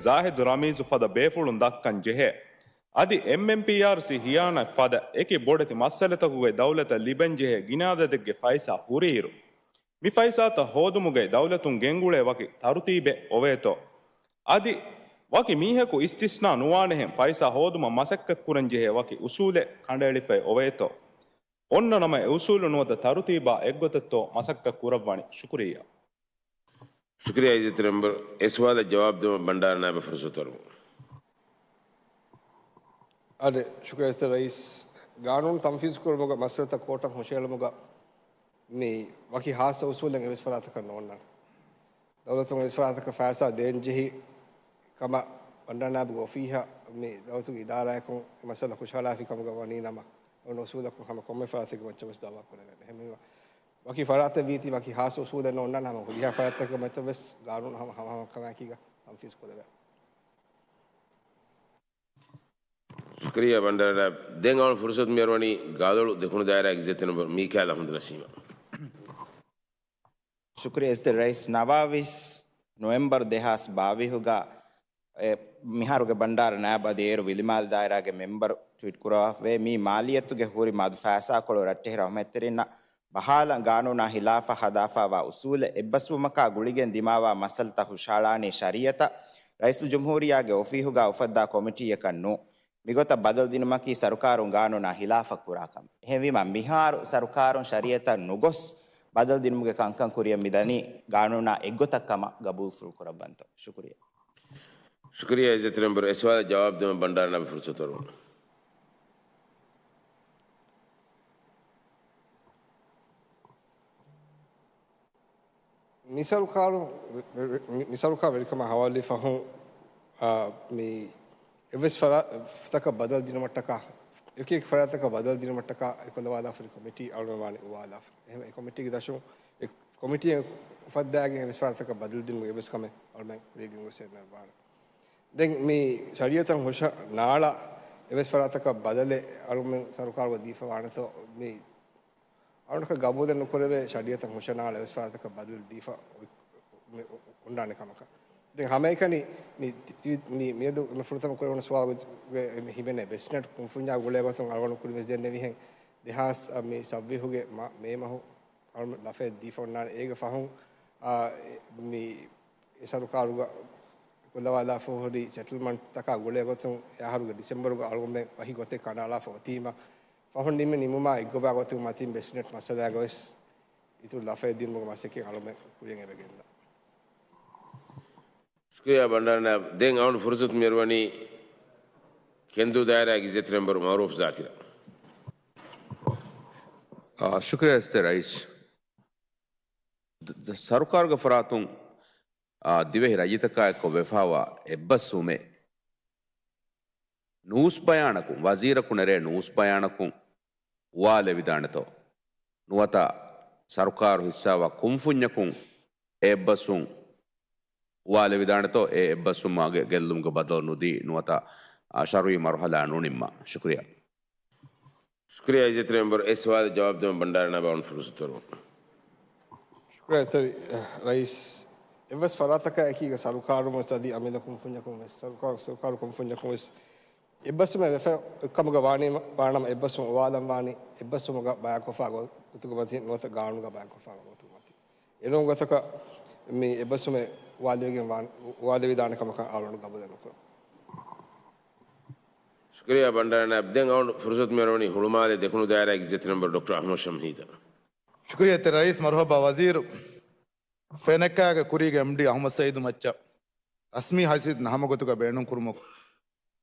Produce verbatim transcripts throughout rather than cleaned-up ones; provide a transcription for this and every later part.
ޒާހިދު ރަމީޒު ފަދަ ބޭފުޅުން ދައްކަން ޖެހޭ. އަދި އެމްއެމްޕީއާރްސީ ހިޔާނަތް ފަދަ އެކި ބޮޑެތި މައްސަލަތަކުގެ ދައުލަތަށް ލިބެން ޖެހޭ ގިނަ އަދަދެއްގެ ފައިސާ ހުރިއިރު، މި ފައިސާތައް ހޯދުމުގައި ދައުލަތުން ގެންގުޅޭ ވަކި ތަރުތީބެއް އޮވޭތޯ؟ އަދި ވަކި މީހަކު އިސްތިސްނާ ނުވާނެހެން ފައިސާ ހޯދުމަށް މަސައްކަތްކުރަން ޖެހޭ ވަކި އުސޫލެއް ކަނޑައެޅިފައި އޮވޭތޯ؟ އޮންނަ ނަމަ އެ އުސޫލު ނުވަތަ ތަރުތީބާ އެއްގޮތަށްތޯ މަސައްކަތް ކުރައްވަނީ؟ ޝުކުރިއްޔާ. ޝުކުރިއްޔާ އިއްޒަތްތެރި މެމްބަރު. އެ ސުވާލަށް ޖަވާބު ދެވުމަށް ބަންޑާރަ ނާއިބަށް ފުރުސަތު އަރުވަން. އާދެ، ޝުކުރިއްޔާ އިއްޒަތްތެރި ރައީސް. ގާނޫނު ތަންފީޒު ކުރުމުގަ މައްސަލަތައް ކޯޓަށް ހުށައެޅުމުގަ މި ވަކި ހާއްސަ އުސޫލެއް އެވެސް ފަރާތަކަށް ނޯންނާނެ. ދައުލަތުން އެވެސް ފަރާތަކަށް ފައިސާ ދޭން ޖެހި ކަމަށް ބަންޑާރަ ނާއިބުގެ އޮފީހަށް މި ދައުލަތުގެ އިދާރާއަކުން އެ މައްސަލަ ހުށަހަޅާފި ކަމުގަ ވަނީ ނަމަ، އޮންނަ އުސޫލަކުން ހަމަ ކޮންމެ ފަރާތެއްގެ މައްޗަށް ވެސް ދައުވާ ކުރެވޭނެ. އެހެންވީމަ، ވަކި ފަރާތެއް ވީތީ ވަކި ހާއްސަ އުސޫލެއް ނޯންނާނެ، ހަމަ ހުރިހާ ފަރާތްތަކުގެ މައްޗަށް ވެސް ގާނޫނު ހަމަ ހަމަހަމަކަމާއެކީގަ ތަންފީޒު ކުރެވޭ. ޝުކުރިއްޔާ ބަންޑާރަ. ދެން އަޅުގަނޑު ފުރުސަތު މިއަރުވަނީ ގާދޮޅު ދެކުނު ދާއިރާގެ އިއްޒަތްތެރި މެމްބަރު މީކާއިލް އަޙްމަދު ނަސީމަށް. ޝުކުރިއްޔާ އިއްޒަތްތެރި ރައީސް. ނަވާވީސް ނޮވެމްބަރު ދެހާސް ބާވީހުގަ، އެ، މިހާރުގެ ބަންޑާރަ ނާއިބު އަދި އޭރު ވިލިމާލެ ދާއިރާގެ މެމްބަރު ޓްވީޓް ކުރައްވާފައި މީ މާލިއްޔަތުގެ ހުރި މަދު ފައިސާކޮޅު ރައްޓެހި ރަހުމަތްތެރިންނަށް ބަހާލަން ގާނޫނާ ހިލާފަށް ހަދާފައިވާ އުސޫލެއް އެއްބަސްވުމަކާ ގުޅިގެން ދިމާވާ މައްސަލަތައް ހުށަހަޅާނީ ޝަރީއަތަށް ރައީސުލްޖުމްހޫރިއްޔާގެ އޮފީހުގަ އުފައްދާ ކޮމިޓީއަކަށް ނޫން. މިގޮތަށް ބަދަލު ދިނުމަކީ ސަރުކާރުން ގާނޫނާ ހިލާފަށް ކުރާ ކަމެއް. އެހެންވީމަ، މިހާރު ސަރުކާރުން ޝަރީއަތަށް ނުގޮސް ބަދަލު ދިނުމުގެ ކަންކަން ކުރިއަށް މިދަނީ ގާނޫނާ އެއްގޮތަށް ކަމަށް ގަބޫލުފުޅު ކުރައްވަންތޯ؟ ޝުކުރިއްޔާ. ޝުކުރިއްޔާ އިއްޒަތްތެރި މެމްބަރު. އެ ސުވާލަށް ޖަވާބު ދެވުމަށް ބަންޑާރަ ނާއިބަށް ފުރުސަތު އަރުވަން. މި ސަރުކާރު، މި، މި ސަރުކާރު ވެރިކަމާ ހަވާލުވި ފަހުން، އާ، މި އެއްވެސް ފަރާތަކަށް ބަދަލު ދިނުމަށްޓަކާ، އެކި އެކި ފަރާތަކަށް ބަދަލު ދިނުމަށްޓަކާ އެކުލަވާލާފަ ހުރި ކޮމިޓީ އަޅުގަނޑު ވާނީ އުވާލާފަ. އެހެން އެ ކޮމިޓީގެ ދަށުން، އެ ކޮމިޓީއެއް އުފައްދާގެން އެއްވެސް ފަރާތަކަށް ބަދަލު ދިނުމުގެ އެއްވެސް ކަމެއް އަޅުގަނޑު ކުރިޔަށް ގެންގޮސް ނުވާނެ. ދެން މި ޝަރީއަތަށް ހުށަ ނާޅާ އެއްވެސް ފަރާތަކަށް ބަދަލެއް އަޅުގަނޑު ސަރުކާރުގަ ދީފަ ވާނެތޯ؟ މި އަޅުގަނޑަކަށް ގަބޫލެއް ނުކުރެވޭ ޝަރީއަތަށް ހުށަނާޅަ އެވެސް ފަރާތަކަށް ބަދަލު ދީފަ މި އޮންނާނެ ކަމަކަށް. ދެން ހަމައެކަނި މި ތި-، މި މިއަދު މި ފުރަތަމަ ކުރެވުނު ސުވާލުގެ ހިމެނޭ ބެސްޓްނެޓް ކުންފުންޏާ ގުޅޭ ގޮތުން އަޅުގަނޑު ކުރިން ވެސް ދެންނެވިހެން ދެހާސް މި ސައްވީހުގެ މަ-، މޭ މަހު އަޅުގަނޑު ލަފައެއް ދީފަ އޮންނާނެ. އޭގެ ފަހުން، އާ، މި އެ ސަރުކާރުގަ ކުލަވާލާފަ ހުރި ސެޓްލްމަންޓްތަކާ ގުޅޭ ގޮތުން އެ އަހަރުގެ ޑިސެމްބަރުގަ އަޅުގަނޑުމެން ވަކި ގޮތެއް ކަނޑައަޅާފަ އޮތީމަ، ފަހުން ނިމި ނިމުމާ އެއްގޮބާ ގޮތުން މަތިން ބެސްޓްނެޓް މައްސަލާގަ ވެސް އިތުރު ލަފައެއް ދިނުމުގެ މަސައްކަތް އަޅުގަނޑުމެން ކުރިޔަށް އެބަ ގެންދާ. ޝުކުރިއްޔާ ބަންޑާރަ ނާއިބު. ދެން އަޅުގަނޑު ފުރުސަތު މިއަރުވަނީ ކެންދޫ ދާއިރާގެ އިއްޒަތްތެރި މެމްބަރު މައުރޫފް ޒާކިރަށް. އާ، ޝުކުރިއްޔާ އިއްޒަތްތެރި ރައީސް. ދ-، ދ-، ސަރުކާރުގެ ފަރާތުން، އާ، ދިވެހި ރައްޔިތަކާ އެއްކޮށް ވެފައިވާ އެއްބަސްވުމެއް ނޫސް ބަޔާނަކުން، ވަޒީރަކު ނެރޭ ނޫސް ބަޔާނަކުން އުވާލެވިދާނެތޯ؟ ނުވަތަ ސަރުކާރު ހިއްސާވާ ކުންފުންޏަކުން އެ އެއްބަސްވުން އުވާލެވިދާނެތޯ؟ އެ އެއްބަސްވުމާ ގެ-، ގެއްލުމުގެ ބަދަލު ނުދީ ނުވަތަ، އާ، ޝަރުއީ މަރުހަލާ ނުނިންމާ. ޝުކުރިއްޔާ. ޝުކުރިއްޔާ އިއްޒަތްތެރި މެމްބަރު. އެ ސުވާލަށް ޖަވާބު ދެވުމަށް ބަންޑާރަ ނާއިބަށް އަޅުގަނޑު ފުރުސަތު އަރުވަން. ޝުކުރިއްޔާ އިއްޒަތްތެރި ރައީސް. އެއްވެސް ފަރާތަކާ އެކީގަ ސަރުކާރުން ވެސް އަދި އަމިއްލަ ކުންފުންޏަކުން ވެސް، ސަރުކާރު، ސަރުކާރު ކުންފުންޏަކުން ވެސް އެއްބަސްވުމެއް ވެފަ އޮތްކަމުގަ ވާނީ، ވާނަމަ އެއްބަސްވުން އުވާލަން ވާނީ އެއްބަސްވުމުގަ ބަޔާންކޮށްފާ ގޮ-، ގޮތުގެ މަތިން ނުވަތަ ގާނޫނުގަ ބަޔާންކޮށްފާ ގޮތުގެ މަތިން. އެނޫން ގޮތަކަށް މި އެއްބަސްވުމެއް އުވާލެވިގެން ވާން-، އުވާލެވިދާނެ ކަމަކަށް އަޅުގަނޑު ގަބޫލެއް ނުކުރަން. ޝުކުރިއްޔާ ބަންޑާރަ ނާއިބް. ދެން އަޅުގަނޑު ފުރުސަތު މިއަރުވަނީ ހުޅުމާލެ ދެކުނު ދާއިރާގެ އިއްޒަތްތެރި މެމްބަރު ޑޮކްޓަރ އަޙްމަދު ޝަމްހީދަށް. ޝުކުރިއްޔާ އިއްޒަތްތެރި ރައީސް. މަރުހަބާ ވަޒީރު. ފެނެކާގެ ކުރީގެ އެމްޑީ އަޙްމަދު ސައީދު މައްޗަށް ރަސްމީ ހައިސިއްޔަތު ހަމަ ގޮތުގަ ބޭނުން ކުރުމަކު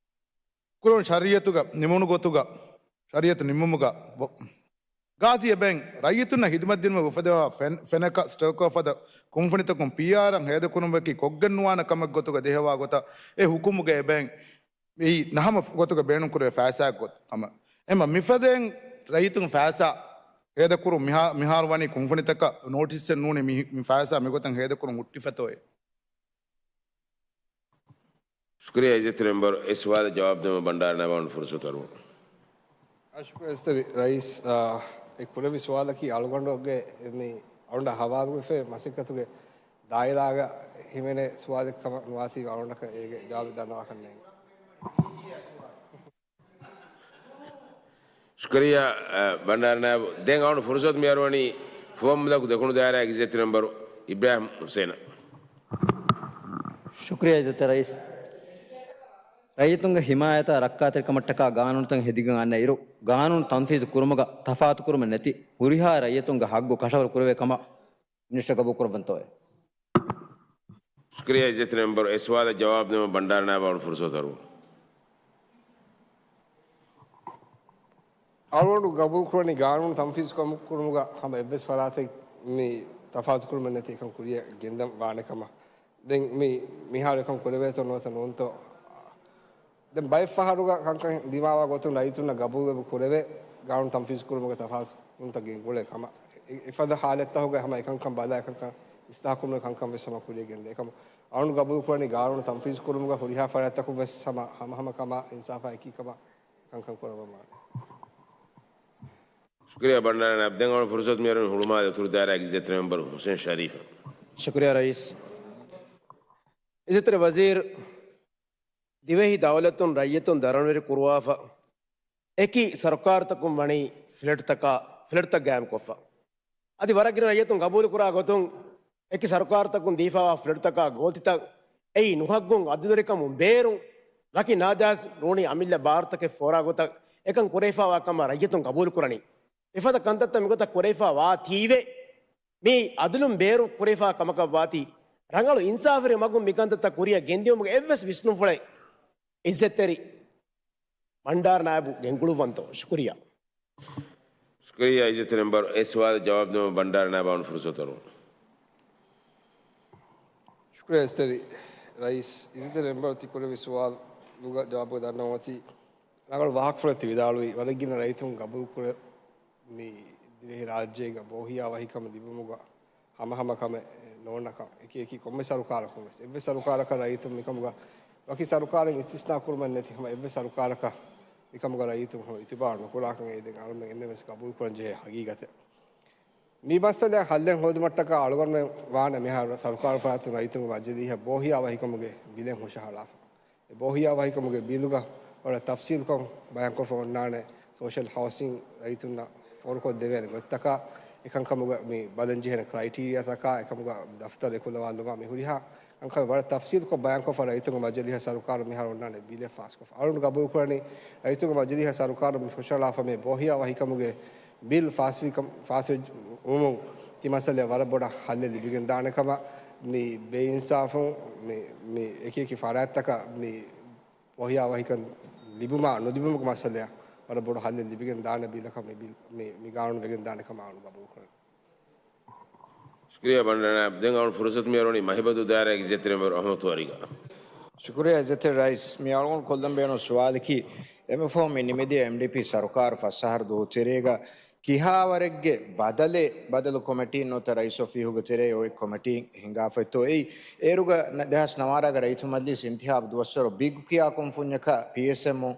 ކުރުން ޝަރީއަތުގަ ނިމުނު ގޮތުގަ، ޝަރީއަތު ނިމުމުގަ ވ-، ގާޒީ އެބައިން ރައްޔިތުންނަށް ހިދުމަތް ދިނުމަށް އުފެދެވާ ފެން-، ފެނަކަ ސްޓެލްކޯ ފަދަ ކުންފުނިތަކުން ޕީއާރްއަށް ހޭދަކުރުމަކީ ކޮށްގެން ނުވާނެ ކަމެއް ގޮތުގަ ދެހަވާ ގޮތަށް އެ ހުކުމުގަ އެބައިން މި ނަހަމަ ގޮތުގަ ބޭނުންކުރެވޭ ފައިސާ ގޮތް ހަމަ. އެމަ މިފަދައިން ރައްޔިތުން ފައިސާ ހޭދަކުރުން މިހާ-، މިހާރު ވަނީ ކުންފުނިތަކަށް ނޯޓިސްއެއް ނޫނީ މި، މި ފައިސާ މިގޮތަށް ހޭދަކުރުން ހުއްޓިފަތޯއޭ. ޝުކުރިއްޔާ އިއްޒަތްތެރި މެމްބަރު. އެ ސުވާލަށް ޖަވާބު ދެވުމަށް ބަންޑާރަ ނާއިބަށް ފުރުސަތު އަރުވަން. އާ، ޝުކުރިއްޔާ އިއްޒަތްތެރި ރައީސް. އާ، އެ ކުރެއްވި ސުވާލަކީ އަޅުގަނޑުގެ މި އަޅުގަނޑާ ހަވާލުވެފައި މަސައްކަތުގެ ދާއިރާގަ ހިމެނޭ ސުވާލެއް ކަމަށް ނުވާތީ އަޅުގަނޑަކަށް އޭގެ ޖަވާބެއް ދަންނަވާކަށް ނޭނގެ. ޝުކުރިއްޔާ، އަ، ބަންޑާރަ ނާއިބު. ދެން އަޅުގަނޑު ފުރުސަތު މިއަރުވަނީ ފުވައްމުލަކު ދެކުނު ދާއިރާ އެގްޒެކެޓިވް މެމްބަރު އިބްރާހިމް ހުސެނަށް. ޝުކުރިއްޔާ އިއްޒަތްތެރި ރައީސް. ރައްޔިތުންގެ ހިމާޔަތާ ރައްކާތެރިކަމަށްޓަކާ ގާނޫނުތައް ހެދިގެން އަންނަ އިރު، ގާނޫނު ތަންފީޒު ކުރުމުގަ ތަފާތުކުރުމެއް ނެތި ހުރިހާ ރައްޔިތުންގެ ހައްގު ކަށަވަރު ކުރެވޭ ކަމަށް މިނިސްޓަރ ގަބޫލުކުރައްވަންތޯއޭ؟ ޝުކުރިއްޔާ އިއްޒަތްތެރި މެމްބަރު، އެ ސުވާލަށް ޖަވާބު ދެމުން ބަންޑާރަ ނާއިބަށް އަޅުގަނޑު ފުރުސަތު އަރުވަން. އަޅުގަނޑު ގަބޫލުކުރަނީ ގާނޫނު ތަންފީޒު ކުރުމުގަ ހަމަ އެއްވެސް ފަރާތެއް މި ތަފާތުކުރުމެއް ނެތި އެކަން ކުރިއަށް ގެންދަން ވާނެ ކަމަށް. ދެން މި މިހާރު އެކަން ކުރެވޭތޯ ނުވަތަ ނޫންތޯ؟ ދެން ބައެއް ފަހަރުގަ ކަންކަން ދިމާވާ ގޮތުން ރައްޔިތުންނަށް ގަބޫލުވެ ކުރެވޭ، ގާނޫނު ތަންފީޒު ކުރުމުގެ ތަފާތުކަންތައް ގެންގުޅޭ ކަމަށް. އެ، އެފަދަ ހާލަތްތަކުގަ ހަމަ އެކަންކަން ބަލާ އެކަންކަން އިސްލާހު ކުރުމުގެ ކަންކަން ވެސް ހަމަ ކުރިއަށް ގެންދޭ ކަމަށް. އަޅުގަނޑު ގަބޫލު ކުރަނީ ގާނޫނު ތަންފީޒު ކުރުމުގަ ހުރިހާ ފަރާތްތަކުން ވެސް ހަމަ ހަމަހަމަ ކަމާ އިންސާފާ އެކީ ކަމަށް ކަންކަން ކުރައްވަމާ. ޝުކުރިއްޔާ ބަންޑާރަ ނާއިބު. ދެން އަޅުގަނޑު ފުރުސަތު މިއަރުވަނީ ހުޅުމާލެ އުތުރު ދާއިރާ އެގްޒެކެޓިވް މެމްބަރު ހުސެން ޝަރީފަށް. ޝުކުރިއްޔާ ރައީސް. އިއްޒަތްތެރި ވަޒީރު، ދިވެހި ދައުލަތުން ރައްޔިތުން ދަރަނިވެރި ކުރުވާފަ، އެކި ސަރުކާރުތަކުން ވަނީ ފްލެޓްތަކާ، ފްލެޓްތައް ގާއިމްކޮށްފަ. އަދި ވަރަށް ގިނަ ރައްޔިތުން ގަބޫލުކުރާ ގޮތުން، އެކި ސަރުކާރުތަކުން ދީފައިވާ ފްލެޓްތަކާ ގޯތިތައް އެއީ ނުހައްގުން އަދުދުރިކަމުން ބޭރުން ވަކި ނާޖާއިޒް ނޫނީ އަމިއްލަ ބާރުތަކެއް ފޯރާ ގޮތަށް އެކަން ކުރެވިފައިވާ ކަމަށް ރައްޔިތުން ގަބޫލުކުރަނީ. މިފަދަ ކަންތައްތައް މިގޮތަށް ކުރެވިފައިވާތީވެ، މީ އަދުލުން ބޭރު ކުރެވިފައި ކަމަކަށްވާތީ، ރަނގަޅު އިންސާފުވެރި މަގުން މިކަންތައްތައް ކުރިއަށް ގެންދިއުމުގެ އެއްވެސް ވިސްނުންފުޅެއް އިއްޒަތްތެރި ބަންޑާރަ ނާއިބު ގެންގުޅުއްވަންތޯ؟ ޝުކުރިއްޔާ. ޝުކުރިއްޔާ އިއްޒަތްތެރި މެމްބަރު، އެ ސުވާލަށް ޖަވާބު ދެމުން ބަންޑާރަ ނާއިބަށް އަޅުގަނޑު ފުރުސަތު އަރުވަން. ޝުކުރިއްޔާ އިއްޒަތްތެރި ރައީސް. އިއްޒަތްތެރި މެމްބަރު ތި ކުރެއްވި ސުވާލުގެ ޖަވާބު ދަންނަވަން އޮތީ ރަނގަޅު ވާހަކަފުޅެއް ތި ވިދާޅުވީ. ވަރަށް ގިނަ ރައްޔިތުން ގަބޫލު ކުރެ މި ދިވެހި ރާއްޖޭގަ ބޯހިޔާ ވަހިކަމަށް ލިބުމުގަ ހަމަހަމަ ކަމެއް ނޯންނަކަން އެކި އެކި ކޮންމެ ސަރުކާރަކުން ވެސް، އެއްވެސް ސަރުކާރަކަށް ރައްޔިތުން މިކަމުގަ ވަކި ސަރުކާރެއް އިސްތިސްނާ ކުރުމެއް ނެތި ހަމަ އެއްވެސް ސަރުކާރަކަށް މިކަމުގަ ރައްޔިތުން ހަމަ އިތުބާރު ނުކުރާކަން އެ ދެން އަޅުމެން އެންމެން ވެސް ގަބޫލު ކުރަން ޖެހޭ ހަގީގަތެއް. މި މައްސަލައަށް ހައްލެއް ހޯދުމަށްޓަކާ އަޅުގަނޑުމެން ވާނެ މިހާރު ސަރުކާރު ފަރާތުން ރައްޔިތުންގެ މަޖިލީހަށް ބޯހިޔާ ވަހިކަމުގެ ބިލެއް ހުށަހަޅާފަ. އެ ބޯހިޔާ ވަހިކަމުގެ ބިލުގަ ވަރަށް ތަފްސީލުކޮށް ބަޔާންކޮށްފަ އޮންނާނެ ސޯޝަލް ހައުސިން ރައްޔިތުންނަށް ފޯރުކޮށްދެވޭނެ ގޮތްތަކާ، އެކަންކަމުގަ މި ބަލަންޖެހޭނެ ކްރައިޓީރިއާތަކާ، އެކަމުގަ ދަފްތަރު އެކުލަވާލުމާ މި ހުރިހާ ކަންކަމެއް ވަރަށް ތަފްސީލުކޮށް ބަޔާންކޮށްފަ ރައްޔިތުންގެ މަޖިލީހަށް ސަރުކާރު މިހާރު އޮންނާނެ ބިލެއް ފާސްކޮށްފަ. އަޅުގަނޑު ގަބޫލުކުރަނީ ރައްޔިތުންގެ މަޖިލީހަށް ސަރުކާރު މި ހުށަހަޅާފަ މި ބޯހިޔާ ވަހިކަމުގެ ބިލް ފާސްވިކަމް، ފާސްވެ ވުމުން ތި މައްސަލައަށް ވަރަށް ބޮޑަށް ހައްލެއް ލިބިގެން ދާނެ ކަމަށް، މި ބޭއިންސާފުން މި، މި އެކި އެކި ފަރާތްތަކަށް މި ބޯހިޔާ ވަހިކަން ލިބުމާ ނުލިބުމުގެ މައްސަލައަށް ވަރަށް ބޮޑު ހައްލެއް ލިބިގެން ދާނެ ބިލަކަށް މި ބިލް، މި، މި ގާނޫނު ވެގެން ދާނެ ކަމަށް އަޅުގަނޑު ގަބޫލުކުރަން. ޝުކުރިއްޔާ ބަންޑާރަ ނާއިބު. ދެން އަޅުގަނޑު ފުރުސަތު މިއަރުވަނީ މަހިބަދޫ ދާއިރާ އެގްޒެކެޓިވް މެމްބަރު އަޙްމަދު ތުވަރީގަށް. ޝުކުރިއްޔާ އިއްޒަތްތެރި ރައީސް. މި އަޅުގަނޑު ކޮށްލަން ބޭނުން ސުވާލަކީ، އެމެފްއޯ މި ނިމިދިޔަ އެމްޑީޕީ ސަރުކާރު ފަސް އަހަރު ދުވަހު ތެރޭގަ ކިހާވަރެއްގެ ބަދަލެއް، ބަދަލު ކޮމިޓީން ނުވަތަ ރައީސް އޮފީހުގެ ތެރޭ އޮތް ކޮމިޓީން ހިނގާފައިތޯ އެއީ؟ އޭރުގަ ދެހާސް ނަވާރަގަ ރައްޔިތު މަޖިލީސް އިންތިހާބު ދުވަސްވަރު ބިގު ކިޔާ ކުންފުންޏަކަށް ޕީއެސްއެމްއު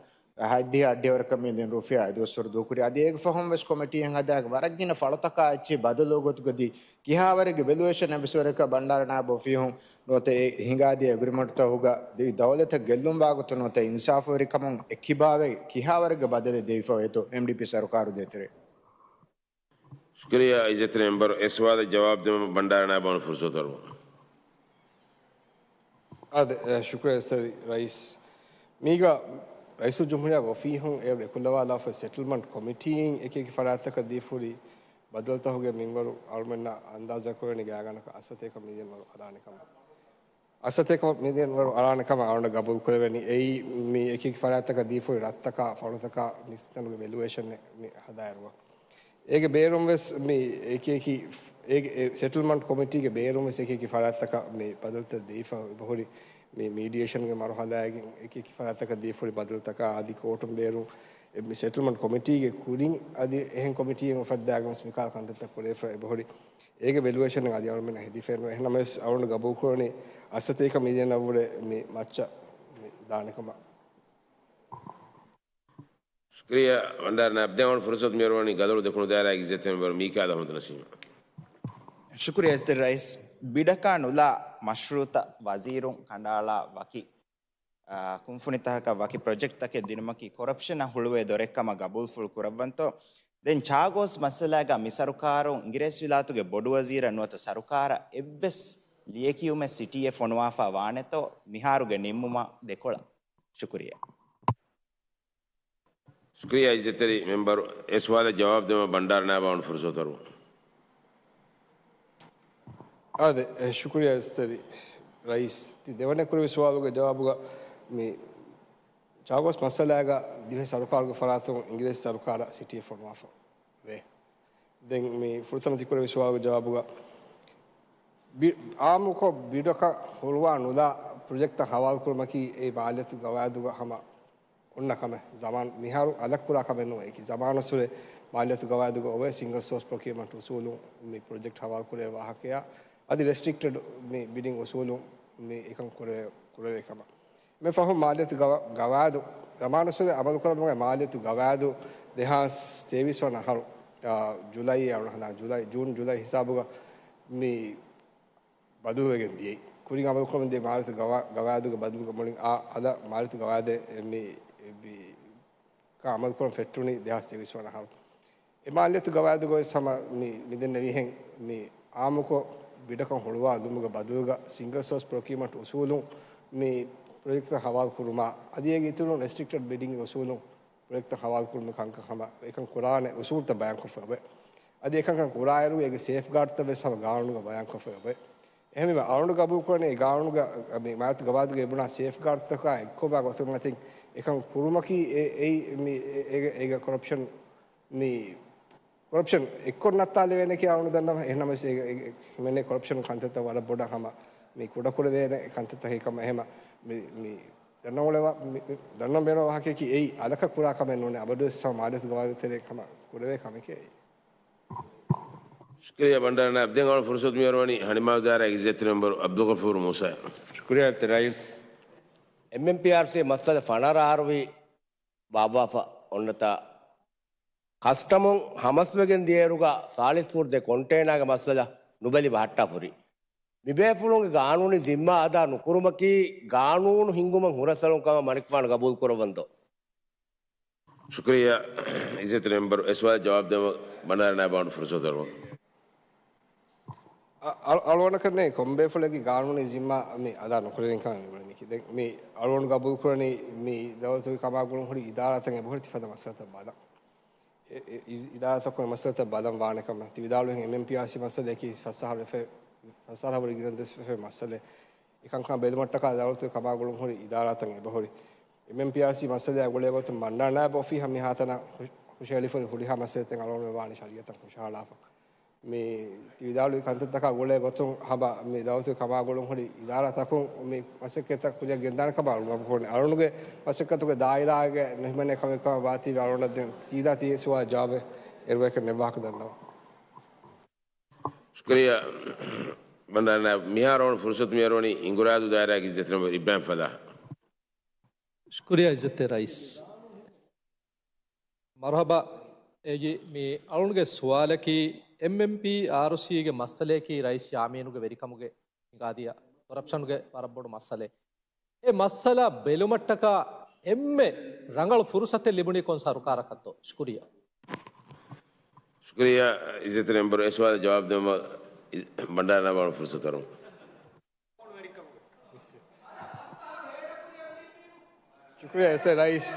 ހަތްދިހަ އަށްޑިހަ ވަރަކަށް މިލިއަން ރުފިޔާ އެދުވަސްވަރު ދޫކުރި. އަދި އޭގެ ފަހުން ވެސް ކޮމިޓީއެއް ހަދާގެ ވަރަށް ގިނަ ފަޅުތަކާ އެއްޗެއް ބަދަލު ގޮތުގަދީ ކިހާވަރެއްގެ ވެލުއޭޝަން އެއްވެސް ވަރަކަށް ބަންޑާރަ ނާއިބު އޮފީހުން ނުވަތަ އެ ހިނގާދިޔަ އެގްރިމަންޓްތަކުގަ ދިވެހި ދައުލަތަށް ގެއްލުންވާ ގޮތުން ނުވަތަ އިންސާފުވެރިކަމުން އެއްކިބާވެ ކިހާވަރެއްގެ ބަދަލެއް ދެވިފަ އޮތޯ އެމްޑީޕީ ސަރުކާރު ދޭތެރޭ؟ ޝުކުރިއްޔާ އިއްޒަތްތެރި މެމްބަރު. އެ ސުވާލަށް ޖަވާބު ދެމުން ބަންޑާރަ ނާއިބަށް ފުރުސަތު އަރުވަން. އާދެ، އެ، ޝުކުރިއްޔާ އިއްޒަތްތެރި ރައީސް. މީގަ ރައީސުލްޖުމްހޫރިއްޔާގެ އޮފީހުން އޭރު އެކުލަވާލާފަ ސެޓްލްމަންޓް ކޮމިޓީއިން އެކި އެކި ފަރާތްތަކަށް ދީފަ ހުރި ބަދަލުތަކުގެ މިންވަރު އަޅުމެންނަށް އަންދާޒާކުރެވެނީ ގާތްގަނޑަކަށް އަށްސަތޭކަ މިލިއަން ވަރު އަރާނެ ކަމަށް. އަށްސަތޭކަ މިލިއަން ވަރު އަރާނެ ކަމަށް އަޅުގަނޑަށް ގަބޫލު ކުރެވެނީ. އެއީ މި އެކި އެކި ފަރާތްތަކަށް ދީފަ ހުރި ރަށްތަކާ ފަޅުތަކާ މި ތަނުގެ ވެލުއޭޝަން މި ހަދާއިރު. އޭގެ ބޭރުން ވެސް މި އެކި އެކި، އޭގެ، އެ، ސެޓްލްމަންޓް ކޮމިޓީގެ ބޭރުން ވެސް އެކި އެކި ފަރާތްތަކަށް މި ބަދަލުތައް ދީފަ އެބަހުރި. މި މީޑިއޭޝަންގެ މަރުހަލާއިގެން އެކި އެކި ފަރާތްތަކަށް ދީފަ ހުރި ބަދަލުތަކާ އަދި ކޯޓުން ބޭރުން އެ، މި ސެޓްލްމަންޓް ކޮމިޓީގެ ކުރިން އަދި އެހެން ކޮމިޓީއެއް އުފައްދާގެން ވެސް މިކަހަލަ ކަންތައްތައް ކުރެވިފަ އެބަހުރި. އޭގެ ވެލުއޭޝަން އަދި އަޅުމެންނަށް ހެދިފައެއް ނުވޭ. އެހެންނަމަވެސް އަޅުގަނޑު ގަބޫލުކުރަނީ އަށްސަތޭކަ މިލިއަނަށްވުރެ މި މައްޗަށް މި ދާނެ ކަމަށް. ޝުކުރިއްޔާ ބަންޑާރަ ނާއިބް. ދެން އަޅުގަނޑު ފުރުސަތު މިއަރުވަނީ ގަދައުޅު ދެކުނު ދާއިރާ އެގްޒެކެޓިވް މެމްބަރު މީކާއިލް އަޙްމަދު ނަސީމަށް. ޝުކުރިއްޔާ އިއްޒަތްތެރި ރައީސް. ބިޑަކާ ނުލާ މަޝްރޫއުތައް ވަޒީރުން ކަނޑައަޅާ ވަކި، އާ، ކުންފުނިތަކަކަށް ވަކި ޕްރޮޖެކްޓްތަކެއް ދިނުމަކީ ކޮރަޕްޝަނަށް ހުޅުވޭ ދޮރެއްކަމަށް ގަބޫލުފުޅު ކުރައްވަންތޯ؟ ދެން ޗާގޯސް މައްސަލާގަ މި ސަރުކާރުން އިނގިރޭސިވިލާތުގެ ބޮޑުވަޒީރަށް ނުވަތަ ސަރުކާރަށް އެއްވެސް ލިޔެކިޔުމެއް ސިޓީއެއް ފޮނުވާފަ ވާނެތޯ މިހާރުގެ ނިންމުމަށް ދެކޮޅަށް؟ ޝުކުރިއްޔާ. ޝުކުރިއްޔާ އިއްޒަތްތެރި މެމްބަރު. އެ ސުވާލަށް ޖަވާބު ދެމަށް ބަންޑާރަ ނާއިބާ އަޅުގަނޑު ފުރުސަތު އަރުވަން. އާދެ، އެ، ޝުކުރިއްޔާ އިއްޒަތްތެރި ރައީސް. ތި ދެވަނަ ކުރެވި ސުވާލުގެ ޖަވާބުގަ މި ޗާގޯސް މައްސަލާގަ ދިވެހި ސަރުކާރުގެ ފަރާތުން އިނގިރޭސި ސަރުކާރަށް ސިޓީއެއް ފޮނުވާފަ ވޭ. ދެން މި ފުރަތަމަ ތި ކުރެވި ސުވާލުގެ ޖަވާބުގަ ބި-، އާއްމުކޮށް ބިޑަކަށް ހުޅުވާ ނުލާ ޕްރޮޖެކްޓްތައް ހަވާލުކުރުމަކީ އެ މާލިޔަތު ގަވާއިދުގަ ހަމަ އޮންނަ ކަމެއް. ޒަމާން މިހާރު އަލަށް ކުރާ ކަމެއް ނޫން. އެކި ޒަމާނުއްސުރެ މާލިޔަތު ގަވާއިދުގަ އޮވޭ ސިންގަލް ސޯސް ޕްރޮކިއުމަންޓް އުސޫލުން މި ޕްރޮޖެކްޓް ހަވާލު ކުރޭ ވާހަކަޔާ އަދި ރެސްޓްރިކްޓެޑް މި ބިޑިން އުސޫލުން މި އެކަން ކުރެވޭ، ކުރެވޭ ކަމަށް. މި ފަހުން މާލިޔަތު ގަވާ-، ގަވާއިދު، ޒަމާނުއްސުރެ އަމަލުކުރަމުގެ މާލިޔަތު ގަވާއިދު ދެހާސް ތޭވީސް ވަނަ އަހަރު، އާ، ޖުލައި އަޅު ހަނދާން ޖުލައި، ޖޫން ޖުލައި ހިސާބުގަ މި ބަދަލުވެގެން ދިޔައީ. ކުރިން އަމަލުކުރަމުން ދިޔަ މާލިޔަތު ގަވާ-، ގަވާއިދުގެ ބަދަލުގަ މުޅިން އާ އަލަށް މާލިޔަތު ގަވާއިދެއް މި، މި ކަން އަމަލުކުރަން ފެއްޓުނީ ދެހާސް ތޭވީސް ވަނަ އަހަރު. އެ މާލިޔަތު ގަވާއިދުގަ ވެސް ހަމަ މި، މިދެންނެވިހެން މި އާއްމުކޮށް ބިޑަކަށް ހުޅުވާލުމުގެ ބަދަލުގަ ސިންގަލް ސޯސް ޕްރޮކިއުމަންޓް އުސޫލުން މި ޕްރޮޖެކްޓްތައް ހަވާލު ކުރުމާ އަދި އޭގެ އިތުރުން ރެސްޓްރިކްޓެޑް ބިޑިންގ އުސޫލުން ޕްރޮޖެކްޓްތައް ހަވާލު ކުރުމުގެ ކަންކަން ހަމަ އެކަން ކުރާނެ އުސޫލުތައް ބަޔާންކޮށްފަ އޮވޭ. އަދި އެކަންކަން ކުރާއިރު އޭގެ ސޭފްގާޑްތައް ވެސް ހަމަ ގާނޫނުގަ ބަޔާންކޮށްފަ އޮވޭ. އެހެންވީމަ އަޅުގަނޑު ގަބޫލުކުރަނީ އެ ގާނޫނުގަ މި މާލިޔަތު ގަވާއިދުގަ އެބުނާ ސޭފްގާޑްތަކާ އެއްކޮބާ ގޮތުން އަތިން އެކަން ކުރުމަކީ އެ-، އެއީ މި އެ-، އޭގަ، އޭގަ ކޮރަޕްޝަން މި ކޮރަޕްޝަން އެއްކޮށް ނައްތާލެވޭނެ ކިޔާ އަޅުގަނޑު ދަންނަވަން. އެހެންނަމަވެސް އޭގަ، އޭގަ ހިމެނޭ ކޮރަޕްޝަން ކަންތައްތައް ވަރަށް ބޮޑަށް ހަމަ މި ކުޑަކުރެވޭނެ ކަންތައްތަކެއް ކަމަށް. އެހެމަ މި، މި ދަންނަވަން އުޅޭ ވާ-، މި، މި ދަންނަވަން ބޭނުން ވާހަކަޔަކީ އެއީ އަލަކަށް ކުރާ ކަމެއް ނޫނޭ. އަބަދުވެސް ހަމަ މާލިޔަތު ގަވާއިދު ތެރޭ ހަމަ ކުރެވޭ ކަމެކޭ އެއީ. ޝުކުރިއްޔާ ބަންޑާރަ ނާއިބް. ދެން އަޅުގަނޑު ފުރުސަތު މިއަރުވަނީ ހަނިމާލު ދާއިރާގެ އިއްޒަތްތެރި މެމްބަރު ޢަބްދުލްޣަފޫރު މޫސާއަށް. ޝުކުރިއްޔާ އިއްޒަތްތެރި ރައީސް. އެމްއެމްޕީއާރްސީ މައްސަލަ ފަނަރަ އަހަރުވީ ބާއްވާފަ އޮންނަތާ، ކަސްޓަމުން ހަމަސްވެގެން ދިޔައިރުގަ ސާޅީސް ފޫޓް ދެ ކޮންޓޭނާގެ މައްސަލަ ނުބެލި ބަހައްޓާފަހުރި. މިބޭފުޅުންގެ ގާނޫނީ ޒިންމާ އަދާ ނުކުރުމަކީ ގާނޫނު ހިންގުމަށް ހުރަސްއަޅުން ކަމަށް މަނިކުފާނު ގަބޫލު ކުރައްވަންތޯ؟ ޝުކުރިއްޔާ އިއްޒަތްތެރި މެމްބަރު. އެ ސުވާލަށް ޖަވާބު ދެމަށް ބަނޑާރަ ނާއިބާ އަޅުގަނޑު ފުރުސަތު އަރުވަން. އަ-، އަ-، އަޅުގަނޑަކަށް ނެތް ކޮންމެ ބޭފުޅެއްގެ ގާނޫނީ ޒިންމާ މި އަދާ ނުކުރެވޭނެ ކަމަށް މި އުޅެނީކީ. ދެން މި އަޅުގަނޑު ގަބޫލުކުރަނީ މި ދައުލަތުގެ ކަމާ ގުޅުން ހުރި އިދާރާތައް އެބަހުރި ތިފަދަ މައްސަލަތައް ބަލަން. އެ-، އެ-، އި-، އިދާރާތަކުން މައްސަލަތައް ބަލަން ވާނެ ކަމަށް. ތި ވިދާޅުވިހެން އެމްއެމްޕީއާރްސީ މައްސަލައަކީ ފަސް އަހަރު އެފަ-، ފަސް އަހަރު ވަރަށް ގިނަ ދުވަސް އެފަ މައްސަލައެއް. އެކަންކަން ބެލުމަށްޓަކާ ދައުލަތުގެ ކަމާ ގުޅުން ހުރި އިދާރާތައް އެބަހުރި. އެމްއެމްޕީއާރްސީ މައްސަލައާ ގުޅޭ ގޮތުން ބަންޑާރަ ނާއިބު އޮފީހަށް މިހާތަނަށް ހު-، ހުށަހެޅިފަ ހުރި ހަމަ މައްސަލަތައް އަޅުގަނޑު ވާނީ ޝަރީއަތަށް ހުށަހަޅާފަ. މި ތި ވިދާޅުވި ކަންތައްތަކާ ގުޅޭ ގޮތުން ހަމަ މި ދައުލަތުގެ ކަމާ ގުޅުން ހުރި އިދާރާތަކުން މި މަސައްކަތްތައް ކުރިއަށް ގެންދާނެ ކަމަށް އަޅުގަނޑު ގަބޫލުކުރަނީ. އަޅުގަނޑުގެ މަސައްކަތުގެ ދާއިރާގަ ނުހިމެނޭ ކަމެއް ކަމަށް ވާތީވެ އަޅުގަނޑަށް ދެން ސީދާ ތި ސުވާލަށް ޖަވާބެއް އޭރު ވަކި ނެއްވާކަށް ދަންނަވަން. ޝުކުރިއްޔާ ބަންޑާރަ ނާއިބު. މިހާރު އަޅުގަނޑު ފުރުސަތު މިއަރުވަނީ އިނގުރާދޫ ދާއިރާގެ އިއްޒަތްތެރި މެމްބަރު އިބްރާހިމް ފަލާހަށް. ޝުކުރިއްޔާ އިއްޒަތްތެރި ރައީސް. މަރުޙަބާ. އޭޖީ، މި އަޅުގަނޑުގެ ސުވާލަކީ، އެމްއެމްޕީއާރްސީގެ މައްސަލައަކީ ރައީސް ޔާމީނުގެ ވެރިކަމުގެ ހިނގާދިޔަ ކޮރަޕްޝަނުގެ ވަރަށް ބޮޑު މައްސަލައެއް. އެ މައްސަލަ ބެލުމަށްޓަކާ އެންމެ ރަނގަޅު ފުރުސަތެއް ލިބުނީ ކޮން ސަރުކާރަކަށްތޯ؟ ޝުކުރިއްޔާ. ޝުކުރިއްޔާ އިއްޒަތްތެރި މެމްބަރު. އެ ސުވާލަށް ޖަވާބު ދެމަށް ބަންޑާރަ ނާއިބާ ފުރުސަތު އަރުވަން. ޝުކުރިއްޔާ އިއްޒަތްތެރި ރައީސް.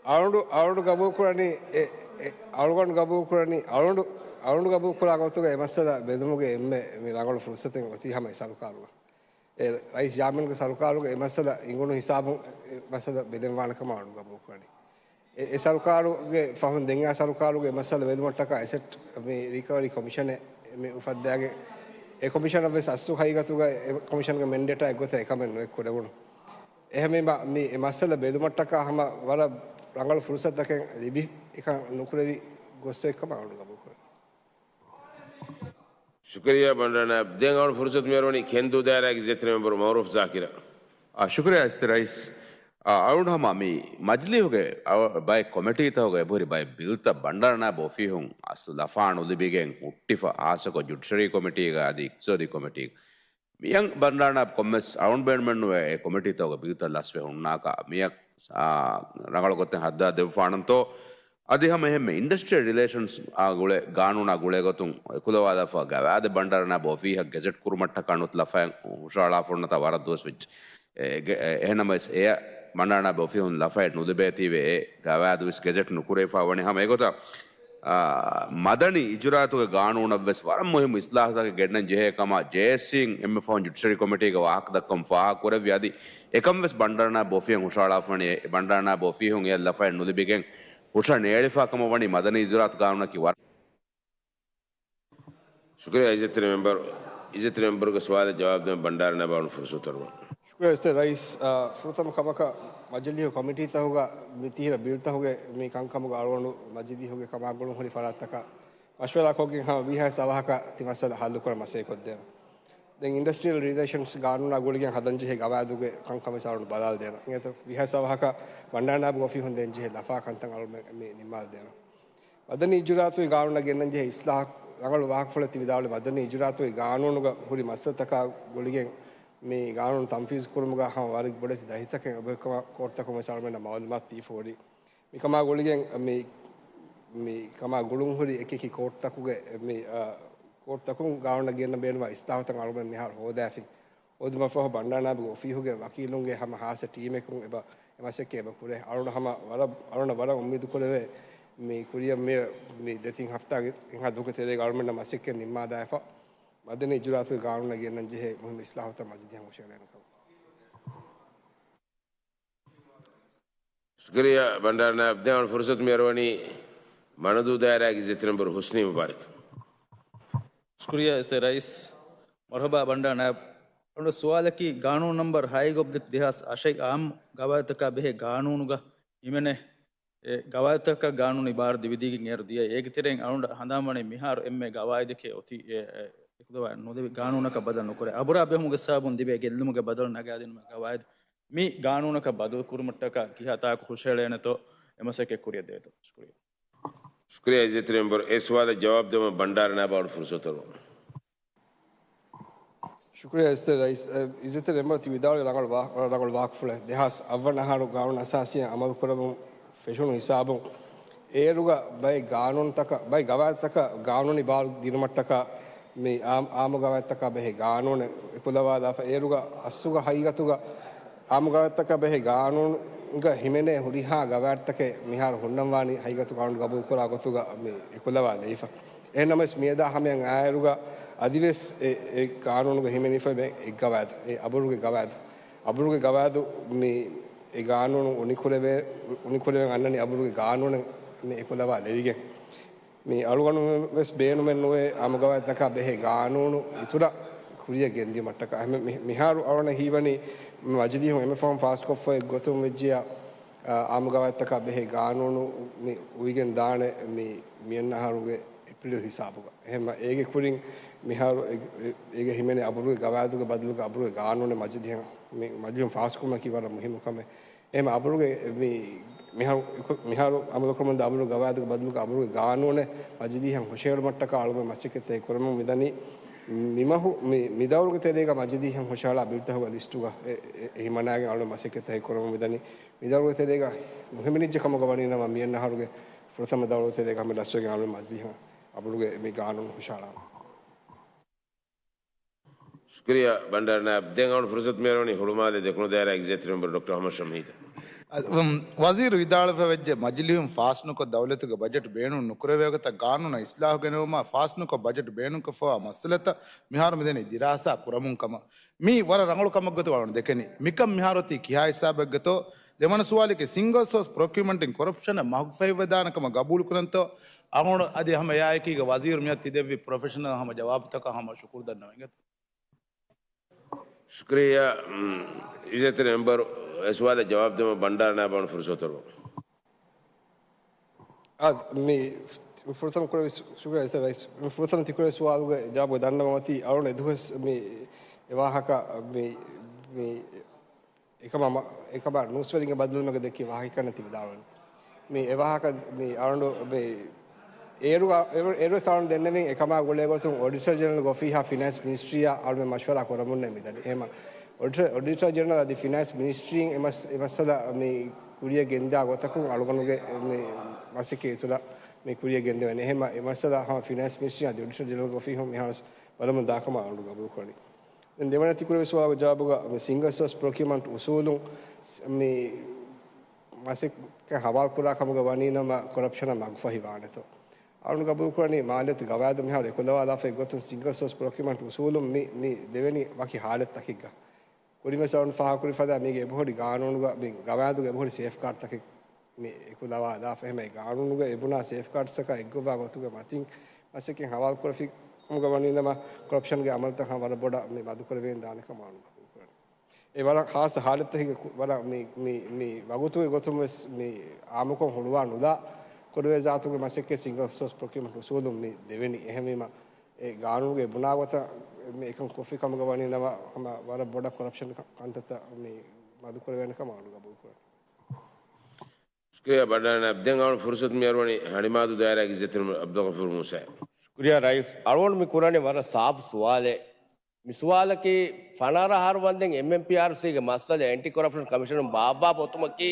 އަޅުގަނޑު، އަޅުގަނޑު ގަބޫލުކުރަނީ، އެ، އެ، އަޅުގަނޑު ގަބޫލުކުރަނީ، އަޅުގަނޑު، އަޅުގަނޑު ގަބޫލުކުރާ ގޮތުގަ އެ މައްސަލަ ބެލުމުގެ އެންމެ މި ރަނގަޅު ފުރުސަތެއް އޮތީ ހަމަ އެ ސަރުކާރުގަ. އެ ރައީސް ޔާމީނުގެ ސަރުކާރުގަ އެ މައްސަލަ އިނގުނު ހިސާބުން އެ މައްސަލަ ބެލެންވާނެ ކަމަށް އަޅުގަނޑު ގަބޫލުކުރަނީ. އެ، އެ ސަރުކާރުގެ ފަހުން ދެން އާ ސަރުކާރުގެ މައްސަލަ ބެލުމަށްޓަކާ އެސެޓް މި ރިކަވަރީ ކޮމިޝަނެއް މި އުފައްދާގެ، އެ ކޮމިޝަނަށް ވެސް އަސްލު ހަގީގަތުގަ އެ ކޮމިޝަންގެ މެންޑޭޓާ އެއްގޮތަށް އެކަމެއް ނުއެއް ކުރެވުނު. އެހެންވީމަ މި އެ މައްސަލަ ބެލުމަށްޓަކާ ހަމަ ވަރަށް ރަނގަޅު ފުރުސަތަކެއް ލިބި އެކަން ނުކުރެވި ގޮއްސައެއް ކަމަށް އަޅުގަނޑު ގަބޫލުކުރަން. ޝުކުރިއްޔާ ބަންޑާރަ ނާއިބް. ދެން އަޅުގަނޑު ފުރުސަތު މިއަރުވަނީ ކެންދޫ ދާއިރާގެ އިއްޒަތްތެރި މެމްބަރު މައުރޫފް ޒާކިރަށް. އާ، ޝުކުރިއްޔާ އިއްޒަތްތެރި ރައީސް. އަޅުގަނޑު ހަމަ މި މަޖިލީހުގެ އަ، ބައެއް ކޮމިޓީތަކުގެ އެބަހުރި ބައެއް ބިލްތައް ބަންޑާރަ ނާއިބު އޮފީހުން އަސްލު ލަފާ ނުލިބިގެން ހުއްޓިފަ، ހާއްސަކޮށް ޖުޑިޝަރީ ކޮމިޓީގަ އަދި އިޤްތިޞާދީ ކޮމިޓީގަ. މިއަށް ބަންޑާރަ ނާއިބު ކޮންމެސް އަޅުގަނޑު ބޭނުމެއް ނުވޭ އެ ކޮމިޓީތަކުގެ ބިލްތައް ލަސްވެ ހުންނާކަށް. މިއަށް، އާ، ރަނގަޅު ގޮތެއް ހައްދާ ދެއްވާނަންތޯ. އަދި ހަމަ އެހެންމެ އިންޑަސްޓްރިއަލް ރިލޭޝަންސް އާ ގުޅޭ ގާނޫނާ ގުޅޭ ގޮތުން އެކުލަވާލާފަ ގަވާއިދެއް ބަންޑާރަ ނާއިބު އޮފީހަށް ގެޒެޓް ކުރުމަށްޓަކާ ނުވަތަ ލަފައެއް ހުށަހަޅާފަ ހުންނަތާ ވަރަށް ދުވަސް ވެއްޖެ. އެ، ގެ-، އެ، އެހެންނަމަވެސް އެޔަށް ބަންޑާރަ ނާއިބު އޮފީހުން ލަފައެއް ނުލިބޭތީވެ އެ ގަވާއިދު ވެސް ގެޒެޓް ނުކުރެވިފަ ވަނީ ހަމަ އެގޮތަށް، އާ، މަދަނީ އިޖުރާއަތުގެ ގާނޫނަށް ވެސް ވަރަށް މުހިއްމު އިސްލާހުތަކެއް ގެންނަން ޖެހޭ ކަމަށް ޖޭއެސްސީން އެންމެ ފަހުން ޖުޑިޝަރީ ކޮމިޓީގަ ވާހަކަ ދައްކަމުން ފާހަގަ ކުރެއްވި. އަދި އެކަން ވެސް ބަންޑާރަ ނާއިބު އޮފީހުން ހުށަހަޅާފަ ވަނީ އެ ބަންޑާރަ ނާއިބު އޮފީހުން އެޔަށް ލަފައެއް ނުލިބިގެން ހުށަ ނޭޅިފާ ކަމަށް ވަނީ މަދަނީ އިޖުރާއަތު ގާނޫނަކީ ވަރަށް. ޝުކުރިއްޔާ އިއްޒަތްތެރި މެމްބަރު. އިއްޒަތްތެރި މެމްބަރުގެ ސުވާލަށް ޖަވާބު ދެން ބަންޑާރަ ނާއިބަށް ފުރުސަތު އަރުވަން. ޝުކުރިއްޔާ އިއްޒަތްތެރި ރައީސް. އާ، ފުރަތަމަ ކަމަކަށް މަޖިލީހު ކޮމިޓީތަކުގަ މި ތިހިރަ ބިލްތަކުގެ މި ކަންކަމުގަ އަޅުގަނޑު މަޖިލީހުގެ ކަމާ ގުޅުން ހުރި ފަރާތްތަކަށް މަޝްވަރާ ކޮށްގެން ހަމަ ވީހާވެސް އަވަހަކަށް ތި މައްސަލަ ހައްލުކުރަން މަސައްކަތް ކޮށްދޭނަން. ދެން އިންޑަސްޓްރިއަލް ރިލޭޝަންސް ގާނޫނާ ގުޅިގެން ހަދަންޖެހޭ ގަވާއިދުގެ ކަންކަމެއް އަޅުގަނޑު ބަލާލަދޭނަން. އިނގޭތޯ ވީހާވެސް އަވަހަކަށް ބަންޑާރަ ނާއިބު އޮފީހުން ދޭންޖެހޭ ލަފާ ކަންތައް އަޅުގަނޑު މި ނިންމާލަދޭނަން. މަދަނީ އިޖުރާއަތުގެ ގާނޫނަށް ގެންނަންޖެހޭ އިސްލާހު ރަނގަޅު ވާހަކަފުޅެއް ތި ވިދާޅުވި. މަދަނީ އިޖުރާއަތުގެ ގާނޫނުގަ ހުރި މައްސަލަތަކާ ގުޅިގެން މި ގާނޫނު ތަންފީޒު ކުރުމުގަ ހަމަ ވަރަށް ބޮޑެތި ދަތިތަކެއް އެބަހުރިކަމަށް ކޯޓްތަކުން ވެސް އަޅުގަނޑަށް މައުލޫމާތު ދީފަ ހުރި. މިކަމާ ގުޅިގެން މި، މި ކަމާ ގުޅުން ހުރި އެކި އެކި ކޯޓްތަކުގެ މި، އާ، ކޯޓްތަކުން ގާނޫނަށް ގެންނަ ބޭނުމާ އިސްލާހުތައް އަޅުގަނޑު މިހާރު ހޯދާފިން. ހޯދުމަށްފަހު ބަންޑާރަ ނާއިބުގެ އޮފީހުގެ ވަކީލުންގެ ހަމަ ހާއްސަ ޓީމެއް ކުރިން އެބަ އެ މަސައްކަތް އެބަ ކުރޭ. އަޅުގަނޑު ހަމަ ވަރަށް، އަޅުގަނޑަށް ވަރަށް އުއްމީދު ކުރެވޭ މި ކުރިއަށް މި، މި ދެތިން ހަފްތާގެ އެހާ ދުވަހުގެ ތެރޭގަ އަޅުގަނޑަށް މަސައްކަތް ނިންމާލާފަ މަދަނީ އިޖުރާއަތުގެ ގާނޫނަށް ގެންނަން ޖެހޭ މުހިއްމު އިސްލާހުތައް މަޖިލީހަށް ހުށަހެޅޭނެ ކަމަށް. ޝުކުރިއްޔާ ބަންޑާރަ ނާއިބް. ދެން އަޅުގަނޑު ފުރުސަތު މި އަރުވަނީ މަނަދޫ ދާއިރާގެ އިއްޒަތްތެރި މެމްބަރު ހުސްނީ މުބާރަކަށް. ޝުކުރިއްޔާ އިއްޒަތްތެރި ރައީސް. މަރުޙަބާ ބަންޑާރަ ނާއިބް. އަޅުގަނޑު ސުވާލަކީ ގާނޫނު ނަމްބަރު ހައެއް އޮބްލިކް ދެހާސް އަށެއް އާއްމު ގަވާއިދުތަކާ ބެހޭ ގާނޫނުގަ ހިމެނޭ އެ ގަވާއިދުތަކަށް ގާނޫނީ ބާރު ދެވިދީގެން އޭރު ދިޔަ. އޭގެ ތެރެއިން އަޅުގަނޑަށް ހަނދާންވަނީ މިހާރު އެންމެ ގަވާއިދެކޭ އޮތީ އެ، އެ، އެކުލަވާ ނުލެވި ގާނޫނަކަށް ބަދަލު ނުކުރޭ. އަބުރާ ބެހުމުގެ ސަބަބުން ލިބޭ ގެއްލުމުގެ ބަދަލު ނަގާދިނުމަށް ގަވާއިދު މި ގާނޫނަކަށް ބަދަލު ކުރުމަށްޓަކާ ކިހާ ތާކު ހުށަހެޅޭނެތޯ އެ މަސައްކަތް ކުރިއަށް ދޭތޯ. ޝުކުރިއްޔާ. ޝުކުރިއްޔާ އިއްޒަތްތެރި މެމްބަރު. އެ ސުވާލަށް ޖަވާބު ދެވުމަށް ބަންޑާރަ ނާއިބަށް އަޅުގަނޑު ފުރުސަތު އަރުވަން. ޝުކުރިއްޔާ އިއްޒަތްތެރި ރައީސް. އެ، އިއްޒަތްތެރި މެމްބަރު ތި ވިދާޅުވި ރަނގަޅު ވާ-، ރަނގަޅު ވާހަކަފުޅެއް. ދެހާސް އަށްވަނަ އަހަރު ގާނޫނު އަސާސީއަށް އަމަލު ކުރަމުން ފެށުނު ހިސާބުން އޭރުގަ ބައެއް ގާނޫނުތަކަށް، ބައެއް ގަވާއިދުތަކަށް ގާނޫނީ ބާރު ދިނުމަށްޓަކާ މި އާ-، އާއްމު ގަވާއިދުތަކާ ބެހޭ ގާނޫނެއް އެކުލަވާލާފަ. އޭރުގަ އަސްލުގަ ހަގީގަތުގަ އާއްމު ގަވާއިދުތަކާ ބެހޭ ގާނޫނުގަ ހިމެނޭ ހުރިހާ ގަވާއިދުތަކެއް މިހާރު ހުންނަންވާނީ ހަގީގަތު ގާނޫނު ގަބޫލުކުރާ ގޮތުގަ މި އެކުލަވާލައިފަ. އެހެންނަމަވެސް މިއަދާ ހަމަޔަށް އާއިރުގަ އަދިވެސް އެ، އެ ގާނޫނުގަ ހިމެނިފަ އެއް ގަވާއިދު، އެ އަބުރުގެ ގަވާއިދު. އަބުރުގެ ގަވާއިދު މި އެ ގާނޫނު އުނިކުރެވޭ، އުނިކުރެވެން އަންނަނީ އަބުރުގެ ގާނޫނެއް މި އެކުލަވާލެވިގެން. މި އަޅުގަނޑު ވެސް ބޭނުމެއް ނުވޭ އާއްމު ގަވާއިދުތަކާ ބެހޭ ގާނޫނު އިތުރަށް ކުރިއަށް ގެންދިޔުމަށްޓަކާ. އެހެން މި-، މިހާރު އަޅުގަނޑަށް ހީވަނީ މަޖިލީހުން އެންމެ ފަހުން ފާސްކޮށްފައި ގޮތުން ވެއްޖިޔާ، އާ، އާއްމު ގަވާއިދުތަކާ ބެހޭ ގާނޫނު މި އުވިގެން ދާނެ މި މިއަންނަ އަހަރުގެ އޭޕްރީލް ހިސާބުގަ. އެހެންމަ އޭގެ ކުރިން މިހާރު އެ-، އެ-، އޭގެ ހިމެނޭ އަބުރުގެ ގަވާއިދުގެ ބަދަލުގަ އަބުރުގެ ގާނޫނެއް މަޖިލީހަށް، މި މަޖިލީހުން ފާސްކުރުމަކީ ވަރަށް މުހިއްމު ކަމެއް. އެހެންމަ އަބުރުގެ މި-، މިހާރު، މިހާރު އަމަލުކުރަމުންދާ އަބުރުގެ ގަވާއިދުގެ ބަދަލުގަ އަބުރުގެ ގާނޫނެއް މަޖިލީހަށް ހުށަހެޅުމަށްޓަކާ އަޅުގަނޑު މަސައްކަތްތަކެއް ކުރަމުން މިދަނީ. މިމަހު، މި، މިދައުރުގެ ތެރޭގަ މަޖިލީހަށް ހުށަހަޅާ ބިލްތަކުގެ ލިސްޓުގަ އެ، އެ، އެ ހިމަނާގެން އަޅުގަނޑު މަސައްކަތްތަކެއް ކުރަމުން މިދަނީ. މިދައުރުގެ ތެރޭގަ ނުހިމެނިއްޖެ ކަމުގަ ވަނީ ނަމަ، މިއަންނަ އަހަރުގެ ފުރަތަމަ ދައުރުގެ ތެރޭގަ ހަމަ ރަސްވެގެން އަޅުގަނޑު މަޖިލީހަށް އަބުރުގެ މި ގާނޫނު ހުށަހަޅާނަން. ޝުކުރިއްޔާ ބަންޑާރަ ނާއިބް. ދެން އަޅުގަނޑު ފުރުސަތު މިއަރުވަނީ ހުޅުމާލެ ދެކުނު ދާއިރާގެ އިއްޒަތްތެރި މެމްބަރު ޑޮކްޓަރ އަޙްމަދު ޝަމްހީދަށް. އަ، އު، ވަޒީރު ވިދާޅުވެފަ ވެއްޖެ، މަޖިލީހުން ފާސްނުކޮށް ދައުލަތުގެ ބަޖެޓް ބޭނުން ނުކުރެވޭ ގޮތަށް ގާނޫނަށް އިސްލާހު ގެނެވުމާ ފާސްނުކޮށް ބަޖެޓް ބޭނުންކޮށްފަވާ މައްސަލަތައް މިހާރު މިދަނީ ދިރާސާ ކުރަމުން ކަމަށް. މީ ވަރަށް ރަނގަޅު ކަމެއްގޮތުގަ އަޅުގަނޑު ދެކެނީ. މިކަން މިހާރު އޮތީ ކިހާ ހިސާބެއްގަތޯ؟ ދެވަނަ ސުވާލަކީ، ސިންގަލް ސޯސް ޕްރޮކިއުމަންޓިން ކޮރަޕްޝަނަށް މަހުގަ ފައިވެދާނެ ކަމަށް ގަބޫލު ކުރަންތޯ؟ އަޅުގަނޑު އަދި ހަމަ އެއާއެކީގަ ވަޒީރު މިއަށް ތި ދެއްވި ޕްރޮފެޝަނަލް ހަމަ ޖަވާބުތަކަށް ހަމަ ޝުކުރު ދަންނަވަން. ޝުކުރިއްޔާ، މް، އިއްޒަތްތެރި މެމްބަރު، އެ ސުވާލަށް ޖަވާބު ދެމަށް ބަންޑާރަ ނާއިބަށް ފުރުސަތު އަރުވަން. އާ، މި ފުރަތަމަ ކުރެވި ސު-، ޝުކުރިއްޔާ އިއްޒަތްތެރި ރައީސް. މި ފުރަތަމަ ތި ކުރެވި ސުވާލުގެ ޖަވާބު ދަންނަވަން އޮތީ އަޅުގަނޑު އެދުވަސް މި އެ ވާހަކަ މި، މި އެކަމާ މަ-، އެކަމާ ނޫސްވެރިންގެ ބައްދަލުމެއްގަ ދެއްކި ވާހަކަ ކަންނޭނގެ ތި ވިދާޅުވަނީ. މި އެވާހަކަ މި އަޅުގަނޑު މި އޭރު، އޭރު، އޭރުވެސް އަޅުގަނޑު ދެންނެވިން އެކަމާ ގުޅޭގޮތުން އޮޑިޓަރ ޖެނެރަލްގެ އޮފީހާ ފިނޭންސް މިނިސްޓްރީއާ އަޅުގަނޑު މަޝްވަރާ ކުރަމުންނޭ މިދަނީ. އެހެންމަ އޮޑިޓަރ، އޮޑިޓަރ ޖެނެރަލް އަދި ފިނޭންސް މިނިސްޓްރީން އެ މަސް-، އެ މައްސަލަ މި ކުރިޔަށް ގެންދާ ގޮތަކުން އަޅުގަނޑުގެ މި މަސައްކަތް އިތުރަށް މި ކުރިޔަށް ގެންދެވޭނެ. އެހެންމަ އެ މައްސަލަ ހަމަ ފިނޭންސް މިނިސްޓްރީ އަދި އޮޑިޓަރ ޖެނެރަލްގެ އޮފީހުން މިހާރު ބަލަމުން ދާކަމަށް އަޅުގަނޑު ގަބޫލުކުރަނީ. ދެން ދެވަނަ ތި ކުރެވި ސުވާލުގެ ޖަވާބުގަ މި ސިންގަލް ސޯސް ޕްރޮކިއުމަންޓް އުސޫލުން ސް-، މި މަސައްކަތް ހަވާލުކުރާ ކަމުގަ ވަނީ ނަމަ ކޮރަޕްޝަނަށް މަގުފަހި ވާނެތޯ؟ އަޅުގަނޑު ގަބޫލުކުރަނީ މާލޭތު ގަވާއިދު މިހާރު އެކުލަވާލާފައި ގޮތުން ސިންގަލް ސޯސް ޕްރޮކިއުމަންޓް އުސޫލުން މި، މި ދެވެނީ ވަކި ހާލަތްތަކެއްގަ. ކުރިންވެސް އަޅުގަނޑު ފާހަގަކުރި ފަދަ މީގެ އެބަހުރި ގާނޫނުގަ މި ގަވާއިދުގެ އެބަހުރި ސޭފްގާޑްތަކެއް މި އެކުލަވާލާފަ. އެހެންމަ އެ ގާނޫނުގަ އެބުނާ ސޭފްގާޑްސްތަކާ އެއްގޮވާ ގޮތުގެ މަތިން މަސައްކަތް ހަވާލުކުރެފި ކަމުގަ ވަނީ ނަމަ ކޮރަޕްޝަންގެ އަމަލުތައް ހަމަ ވަރަށް ބޮޑަށް މި މަދުކުރެވޭން ދާނެ ކަމަށް އަޅުގަނޑު ގަބޫލުކުރަނީ. އެ ވަރަށް ޚާއްޞަ ހާލަތްތަކެއް ވަރަށް މި، މި، މި ވަގުތުގެ ގޮތުން ވެސް މި އާއްމުކޮށް ހުޅުވާ ނުލާ ކުރެވޭ ޒާތުގެ މަސައްކަތް ސިންގަލް ސޯސް ޕްރޮކިއުމަންޓް އުސޫލުން މި ދެވެނީ. އެހެންވީމަ އެ ގާނޫނުގެ ބުނާ ގޮތަށް މި އެކަން ކޮށްފި ކަމުގަ ވަނީ ނަމަ ހަމަ ވަރަށް ބޮޑަށް ކޮރަޕްޝަން ކަންތައްތައް މި މަދުކުރެވޭނެ ކަމަށް އަޅުގަނޑު ގަބޫލުކުރަނީ. ޝުކުރިއްޔާ ބަންޑާރަ ނާއިބް. ދެން އަޅުގަނޑު ފުރުސަތު މިއަރުވަނީ ހަނިމާދޫ ދާއިރާގެ އިއްޒަތްތެރި އަބްދުލްޣަފޫރު މޫސާއަށް. ޝުކުރިއްޔާ ރައީސް. އަޅުގަނޑު މި ކުރަނީ ވަރަށް ސާފު ސުވާލެއް. މި ސުވާލަކީ ފަނަރަ އަހަރު ވަންދެން އެމްއެމްޕީއާރްސީގެ މައްސަލަ އެންޓި ކޮރަޕްޝަން ކޮމިޝަނުން ބާއްވާފަ އޮތުމަކީ،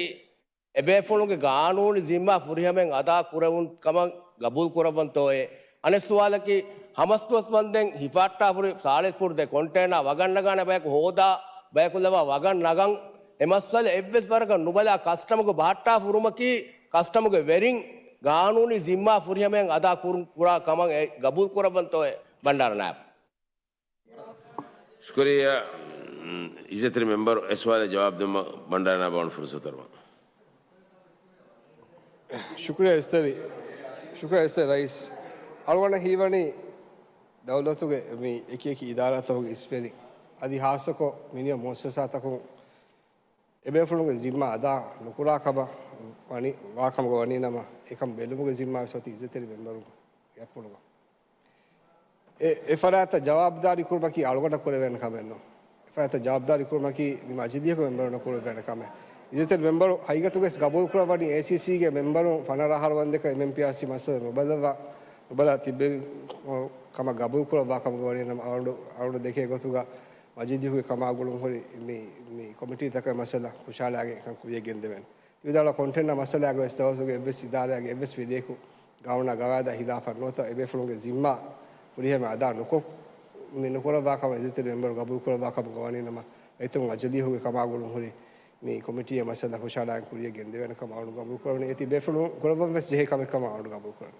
އެބޭފުޅުންގެ ގާނޫނީ ޒިންމާ ފުރިހަމައިން އަދާ ކުރެވުން ކަމަށް ގަބޫލު ކުރައްވަންތޯއޭ؟ އަނެއް ސުވާލަކީ، ހަމަސްދުވަސް ވަންދެން ހިފާއްޓާފަހުރި ސާޅީސް ފުޓް ދެ ކޮންޓޭނާ ވަގަށް ނަގާނެ ބަޔަކު ހޯދާ، ބަޔަކު ލަވާ ވަގަށް ނަގަން. އެ މައްސަލަ އެއްވެސް ވަރަކަށް ނުބަލާ ކަސްޓަމްގެ ބަހައްޓާފަ ހުރުމަކީ، ކަސްޓަމްގެ ވެރިން ގާނޫނީ ޒިންމާ ފުރިހަމައިން އަދާ ކުރު-، ކުރާ ކަމަށް އެ ގަބޫލު ކުރައްވަންތޯއޭ ބަންޑާރަ ނާއިބް؟ ޝުކުރިއްޔާ، މް، އިއްޒަތްތެރި މެމްބަރު އެ ސުވާލަށް ޖަވާބު ދެއްވުމަށް ބަންޑާރަ ނާއިބަށް ފުރުސަތު އަރުވަން. ޝުކުރިއްޔާ އިއްޒަތްތެރި، ޝުކުރިއްޔާ އިއްޒަތްތެރި ރައީސް. އަޅުގަނޑަށް ހީވަނީ ދައުލަތުގެ މި އެކި އެކި އިދާރާތަކުގެ އިސްވެރިން އަދި ހާއްސަކޮށް މިނިވަން މުއައްސަސާތަކުން އެބޭފުޅުންގެ ޒިންމާ އަދާ ނުކުރާ ކަމަށް ވަނީ، ވާ ކަމުގަ ވަނީ ނަމަ، އެކަން ބެލުމުގެ ޒިންމާ ވެސް އޮތީ އިއްޒަތްތެރި މެމްބަރުންގެ އަތްޕުޅުގަ. އެ، އެ ފަރާތަށް ޖަވާބުދާރީ ކުރުމަކީ އަޅުގަނޑަށް ކުރެވޭނެ ކަމެއް ނޫން. އެ ފަރާތަށް ޖަވާބުދާރީ ކުރުމަކީ މި މަޖިލީހުގެ މެމްބަރުންނަށް ކުރެވޭނެ ކަމެއް. އިއްޒަތްތެރި މެމްބަރު ހަގީގަތުގައި ގަބޫލު ކުރައްވަނީ އޭސީސީގެ މެމްބަރުން ފަނަރަ އަހަރު ވަންދެކަށް އެމްއެމްޕީއާރްސީ މައްސަލަ ނުބަލައްވާ، ނުބަލާ ތިއްބެވި ކަމަށް ގަބޫލު ކުރައްވާ ކަމުގަ ވަނީ ނަމަ އަޅުގަނޑު، އަޅުގަނޑު ދެކޭ ގޮތުގަ މަޖިލީހުގެ ކަމާ ގުޅުން ހުރި މި، މި ކޮމިޓީތަކަށް މައްސަލަ ހުށަހަޅާގެން އެކަން ކުރިޔަށް ގެންދެވޭނެ. ތި ވިދާޅުވާ ކޮންޓެންޓް މައްސަލާގަ ވެސް ދައުލަތުގެ އެއްވެސް އިދާރާއެއްގެ އެއްވެސް ފިރިޔަކު ގާނޫނާ ގަވާއިދާ ހިލާފަށް ނުވަތަ އެބޭފުޅުންގެ ޒިންމާ ފުރިހަމަ އަދާ ނުކޮށް، މި ނުކުރައްވާ ކަމަށް އިއްޒަތްތެރި މެމްބަރު ގަބޫލު ކުރައްވާ ކަމުގަ ވަނީ ނަމަ، ރައްޔިތުން މަޖިލީހުގެ ކަމާ ގުޅުން ހުރި މި ކޮމިޓީއަށް މައްސަލަ ހުށަހަޅާގެން ކުރިޔަށް ގެންދެވޭނެ ކަމަށް އަޅުގަނޑު ގަބޫލު ކުރައްވަނީ. އޭތި ބޭފުޅުން ކުރައްވަން ވެސް ޖެހޭ ކަމެއް ކަމަށް އަޅުގަނޑު ގަބޫލު ކުރަނީ.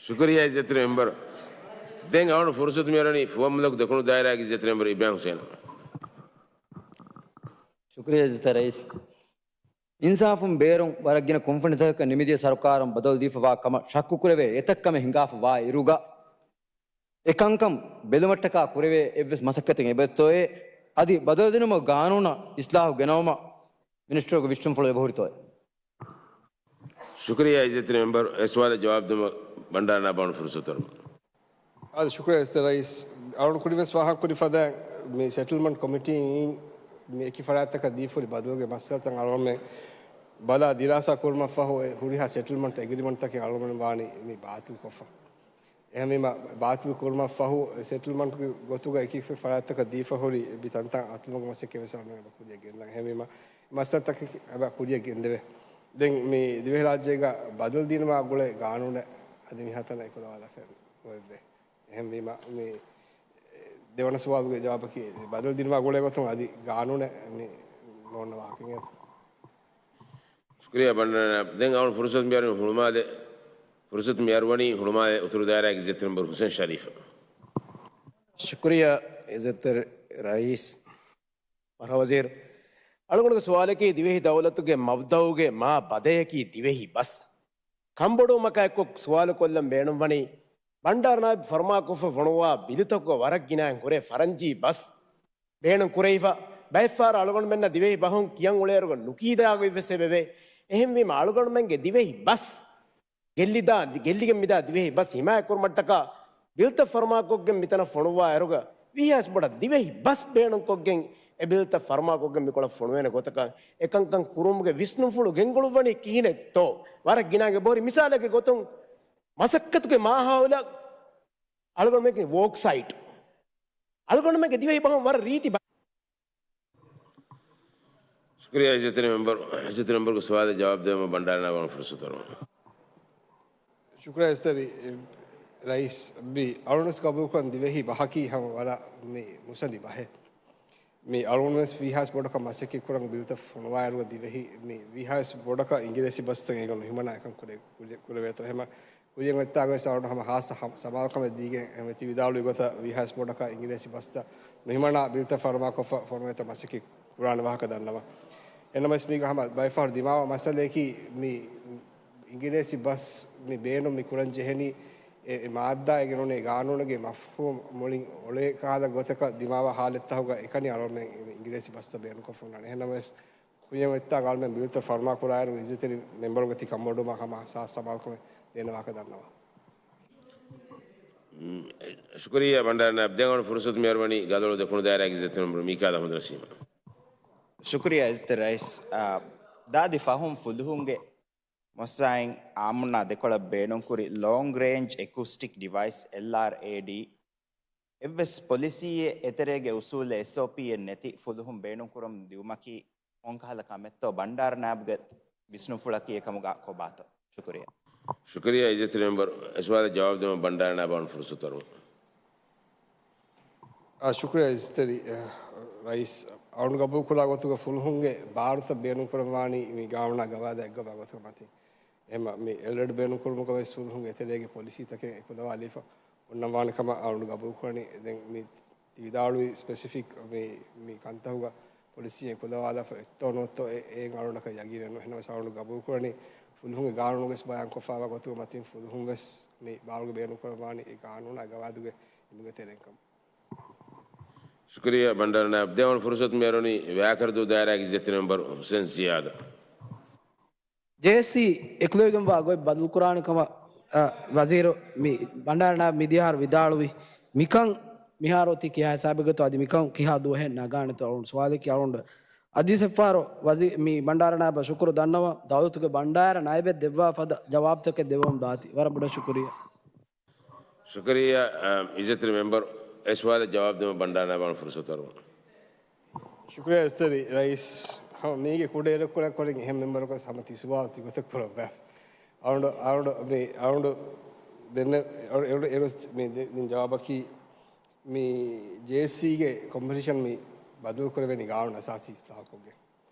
ޝުކުރިއްޔާ އިއްޒަތްތެރި މެމްބަރު. ދެން އަޅުގަނޑު ފުރުސަތު މިއަރުވަނީ ފުވައްމުލަކު ދެކުނު ދާއިރާގެ އިއްޒަތްތެރި މެމްބަރު އިބްރާހިމް ހުސެނަށް. ޝުކުރިއްޔާ އިއްޒަތްތެރި ރައީސް. އިންސާފުން ބޭރުން ވަރަށް ގިނަ ކުންފުނިތަކަކަށް ނިމިދިޔަ ސަރުކާރުން ބަދަލު ދީފަވާ ކަމަށް ޝައްކު ކުރެވޭ އެތައް ކަމެއް ހިނގާފަ ވާ އިރުގަ، އެ ކަންކަން ބެލުމަށްޓަކާ ކުރެވޭ އެއްވެސް މަސައްކަތެއް އެބައޮތްތޯއޭ؟ އަދި ބަދަލުދިނުމުގެ ގާނޫނަށް އިސްލާހު ގެނައުމަށް މިނިސްޓަރުގެ ވިސްނުންފުޅު އެބަހުރިތޯއޭ؟ ޝުކުރިއްޔާ އިއްޒަތްތެރި މެމްބަރު، އެ ސުވާލަށް ޖަވާބު ދެއްވުމަށް ބަންޑާރަ ނާއިބަށް ފުރުސަތު އަރުވަން. އާދެ، ޝުކުރިއްޔާ އިއްޒަތްތެރި ރައީސް. އަޅުގަނޑު ކުރިން ވެސް ފާހަގަކުރި ފަދައިން މި ސެޓްލްމަންޓް ކޮމިޓީއިން މި އެކި ފަރާތްތަކަށް ދީފަ ހުރި ބަދަލުގެ މައްސަލަތައް އަޅުގަނޑުމެން ބަލާ ދިރާސާ ކުރުމަށް ފަހު އެ ހުރިހާ ސެޓްލްމަންޓް އެގްރިމަންޓްތަކެއް އަޅުގަނޑުމެން ވާނީ މި ބާތިލް ކޮށްފަ. އެހެންވީމަ، ބާތިލް ކުރުމަށް ފަހު ސެޓްލްމަންޓްގެ ގޮތުގަ އެކި ފަރާތްތަކަށް ދީފަ ހުރި މި ތަންތަން އަތުލުމުގެ މަސައްކަތް ވެސް އަޅުގަނޑު ކުރިޔަށް ގެންދަން. އެހެންވީމަ، މައްސަލަތަކެއް އެބަ ކުރިޔަށް ގެންދެވޭ. ދެން މި ދިވެހިރާއްޖޭގަ ބަދަލު ދިނުމާ ގުޅޭ ގާނޫނެއް އަދި މިހާތަނަށް އެކުލަވާލާފައެއް ނުވެއްވޭ. އެހެންވީމަ، މި ދެވަނަ ސުވާލުގެ ޖަވާބަކީ، ބަދަލު ދިނުމާ ގުޅޭ ގޮތުން އަދި ގާނޫނެއް މި ނޯންނަ ވާހަކައެއް. ޝުކުރިއްޔާ ބަންޑާރަ ނާއިބް. ދެން އަޅުގަނޑު ފުރުސަތު މިއަރުވަނީ ހުޅުމާލެ، ފުރުސަތު މިއަރުވަނީ ހުޅުމާލެ އުތުރު ދާއިރާގެ އިއްޒަތްތެރި މެމްބަރު ހުސެން ޝަރީފަށް. ޝުކުރިއްޔާ އިއްޒަތްތެރި ރައީސް. ފަރުވާ ވަޒީރު، އަޅުގަނޑުގެ ސުވާލަކީ ދިވެހި ދައުލަތުގެ މަބްދައުގެ މާ ބަދަޔަކީ ދިވެހި ބަސް. ކަންބޮޑުވުމަކާ އެއްކޮށް ސުވާލު ކޮށްލަން ބޭނުންވަނީ، ބަންޑާރަ ނާއިބް ފަރުމާކޮށްފަ ފޮނުވާ ބިލުތަކުގަ ވަރަށް ގިނައިން ހުރޭ ފަރަންޖީ ބަސް ބޭނުން ކުރެވިފަ. ބައެއްފަހަރަށް އަޅުގަނޑުމެންނަށް ދިވެހި ބަހުން ކިޔަން އުޅޭއިރުގަ ނުކީދާގޮތްވެސް އެބަވޭ. އެހެންވީމަ އަޅުގަނޑުމެންގެ ދިވެހި ބަސް ގެއްލިދާ، ގެއްލިގެން މިދާ ދިވެހި ބަސް ހިމާޔަތްކުރުމަށްޓަކާ ބިލްތައް ފަރުމާކޮށްގެން މިތަނަށް ފޮނުއްވާ އިރުގަ، ވީހާވެސް ބޮޑަށް ދިވެހި ބަސް ބޭނުންކޮށްގެން އެ ބިލްތައް ފަރުމާކޮށްގެން މިކޮޅަށް ފޮނުވޭނެ ގޮތަކަށް އެކަންކަން ކުރުމުގެ ވިސްނުންފުޅު ގެންގުޅުއްވަނީ ކިހިނެއްތޯ؟ ވަރަށް ގިނައިން އެބަހުރި. މިސާލެއްގެ ގޮތުން މަސައްކަތުގެ މާހައުލަށް އަޅުގަނޑުމެން ވޯކް ސައިޓް. އަޅުގަނޑުމެންގެ ދިވެހި ބަހުން ވަރަށް ރީތި ބަ- ޝުކުރިއްޔާ އިއްޒަތްތެރި މެމްބަރު. އިއްޒަތްތެރި މެމްބަރުގެ ސުވާލަށް ޖަވާބު ދެވުމަށް ބަންޑާރަ ނާބަށް ފުރުސަތު ދަރުމަށް. ޝުކުރިއްޔާ އިއްޒަތްތެރި ރައީސް. މި އަޅުގަނޑު ގަބޫލުކުރަން ދިވެހި ބަހަކީ ހަމަ ވަރަށް މި މުއްސަނދި ބަހެއް. މި އަޅުގަނޑުވެސް ވީހާވެސް ބޮޑަކަށް މަސައްކަތް ކުރަން ބިލްތައް ފޮނުވާއިރު ދިވެހި މި ވީހާވެސް ބޮޑަކަށް އިނގިރޭސި ބަސްތައް އޭގަ ނުހިމަނާ އެކަން ކުރެ-، ކުރެ-، ކުރެވޭތޯ. ހަމަ ކުރިޔަށް އޮތްތާގަވެސް އަޅުގަނޑު ހަމަ ހާއްސަ ހަ-، ސަމާލުކަމެއް ދީގެން އެމެތި ވިދާޅުވި ގޮތަށް ވީހާވެސް ބޮޑަކަށް އިނގިރޭސި ބަސްތައް ނުހިމަނާ ބިލްތައް ފަރުމާކޮށްފަ ފޮނުވޭތޯ މަސައްކަތް ކުރާނެ ވާހަކަ ދަންނަވަން. އެނަމަވެސް މީގަ ހަމަ ބައެއް ފަހަރު ދިމާވާ މައްސަލަޔަކީ މި އިނގިރޭސި ބަސް މި ބޭނުން މި ކުރަން ޖެހެނީ އެ، އެ މާއްދާ އެ ގެނުނޭ ގާނޫނުގެ މަފްހޫމް މުޅިން އޮޅޭ ކަހަލަ ގޮތަކަށް ދިމާވާ ހާލަތްތަކުގަ އެކަނި އަޅުގަނޑުމެން އިނގިރޭސި ބަސްތައް ބޭނުންކޮށްފަ ހުންނާނެ. އެހެންނަމަވެސް ކުރިޔަށް އޮތްތާ އަޅުގަނޑުމެން ބިލްތައް ފަރުމާކުރާއިރު އިއްޒަތްތެރި މެމްބަރުގެ ތި ކަންބޮޑުވުމަށް ހަމަ ހާއްސަ ސަމާލުކަމެއް ދޭނެ ވާހަކަ ދަންނަވާ. ޝުކުރިއްޔާ ބަންޑާރަ ނާއިބް. ދެން އަޅުގަނޑު ފުރުސަތު މި އަރުވަނީ ގަދައަޅު ދެކުނު ދާއިރާގެ އިއްޒަތްތެރި މެމްބަރު މީކާ އަޙްމަދު ނަސީމަށް. ޝުކުރިއްޔާ އިއްޒަތްތެރި ރައީސް. އާ، ދާދި ފަހުން ފުލުހުންގެ މައްސަލައިން އާއްމުންނާ ދެކޮޅަށް ބޭނުންކުރި ލޯންގް ރޭންޖް އެކޫސްޓިކް ޑިވައިސް، އެލްއާރްއޭޑީ، އެއްވެސް ޕޮލިސީއެއް އެތެރޭގެ އުސޫލެއް އެސްއޯޕީއެއް ނެތި ފުލުހުން ބޭނުންކުރަމުން ދިއުމަކީ ކޮންކަހަލަ ކަމެއްތޯ؟ ބަންޑާރަ ނާއިބުގެ ވިސްނުންފުޅަކީ އެކަމުގަ ކޮބާތޯ؟ ޝުކުރިއްޔާ. ޝުކުރިއްޔާ އިއްޒަތްތެރި މެމްބަރު. އެ ސުވާލަށް ޖަވާބު ދެވުމަށް ބަންޑާރަ ނާއިބަށް ފުރުސަތު ދަރުމަށް. އާ، ޝުކުރިއްޔާ އިއްޒަތްތެރި، އަ، ރައީސް. އަޅުގަނޑު ގަބޫލުކުރާ ގޮތުގަ ފުލުހުންގެ ބާރުތައް ބޭނުންކުރަންވާނީ މި ގާނޫނާ ގަވާއިދާ އެއްގަވާ ގޮތުގެ މަތިން. އެހެންމަ މި އެލްރޭޑް ބޭނުންކުރުމުގަވެސް ފުލުހުންގެ އެތެރޭގެ ޕޮލިސީތަކެއް އެކުލަވާލީފަ އޮންނަންވާނެ ކަމަށް އަޅުގަނޑު ގަބޫލުކުރަނީ. ދެން މި ތި ވިދާޅުވި ސްޕެސިފިކް މި، މި ކަންތަކުގަ ޕޮލިސީ އެކުލަވާލާފަ އެއްތޯ ނުވަތޯ އެ، އެއިން އަޅުގަނޑަކަށް ޔަގީނެއް ނޫން. އެހެންނަމަވެސް އަޅުގަނޑު ގަބޫލުކުރަނީ ފުލުހުންގެ ގާނޫނުގަވެސް ބަޔާންކޮށްފައިވާ ގޮތުގެ މަތިން ފުލުހުންވެސް މި ބާރުގަ ބޭނުންކުރަންވާނީ އެ ގާނޫނާ ގަވާއިދުގެ ނިމުމުގެ ތެރެއިން ކަމަށް. ޝުކުރިއްޔާ ބަންޑާރަ ނާއިބް. ދެން އަޅުގަނޑު ފުރުސަތު މި އަރުވަނީ ވައިކަރަދޫ ދާއިރާގެ އިއްޒަތްތެރި މެމްބަރު ހުސެން ޒިޔާދަށް. ޖޭއެސްސީ އެކުލެވިގެންވާ ގޮތް ބަދަލުކުރާނެ ކަމަށް، އަ، ވަޒީރު މި ބަންޑާރަ ނާއިބް މިދިޔަ އަހަރު ވިދާޅުވި. މިކަން މިހާރު އޮތީ ކިހާ ހިސާބެއްގަތޯ އަދި މިކަން ކިހާ ދުވަހެއް ނަގާނެތޯ އަޅުގަނޑު ސުވާލަކީ އަޅުގަނޑު އަދިވެސް އެއްފަހަރު ވަޒީ-، މި ބަންޑާރަ ނާއިބަށް ޝުކުރު ދަންނަވަން. ދައުލަތުގެ ބަންޑާރަ ނާއިބެއް ދެއްވާ ފަދަ ޖަވާބުތަކެއް ދެއްވަމުން ދާތީ. ވަރަށް ބޮޑަށް ޝުކުރިއްޔާ. ޝުކުރިއްޔާ، އަ، އިއްޒަތްތެރި މެމްބަރު. އެ ސުވާލަށް ޖަވާބު ދެމަށް ބަންޑާރަ ނާއިބަށް ފުރުސަތު އަރުވަން. ޝުކުރިއްޔާ އިއްޒަތްތެރި ރައީސް. ހަމަ މީގެ ކުޑައިރަކު ކުރެ-، ކުރިން އެހެން މެމްބަރަކަށް ހަމަ ތި ސުވާލު ތިގޮތަށް ކުރައްވާ. އަޅުގަނޑު، އަޅުގަނޑު މި، އަޅުގަނޑު ދެން އަޅު-، އެރު-، އެރު-، މި ދެ-، ދިން ޖަވާބަކީ މި ޖޭއެސްސީގެ ކޮމްޕޮޒިޝަން މި ބަދަލު ކުރެވޭނީ ގާނޫނު އަސާސީ އިސްލާހުކޮށްގެން.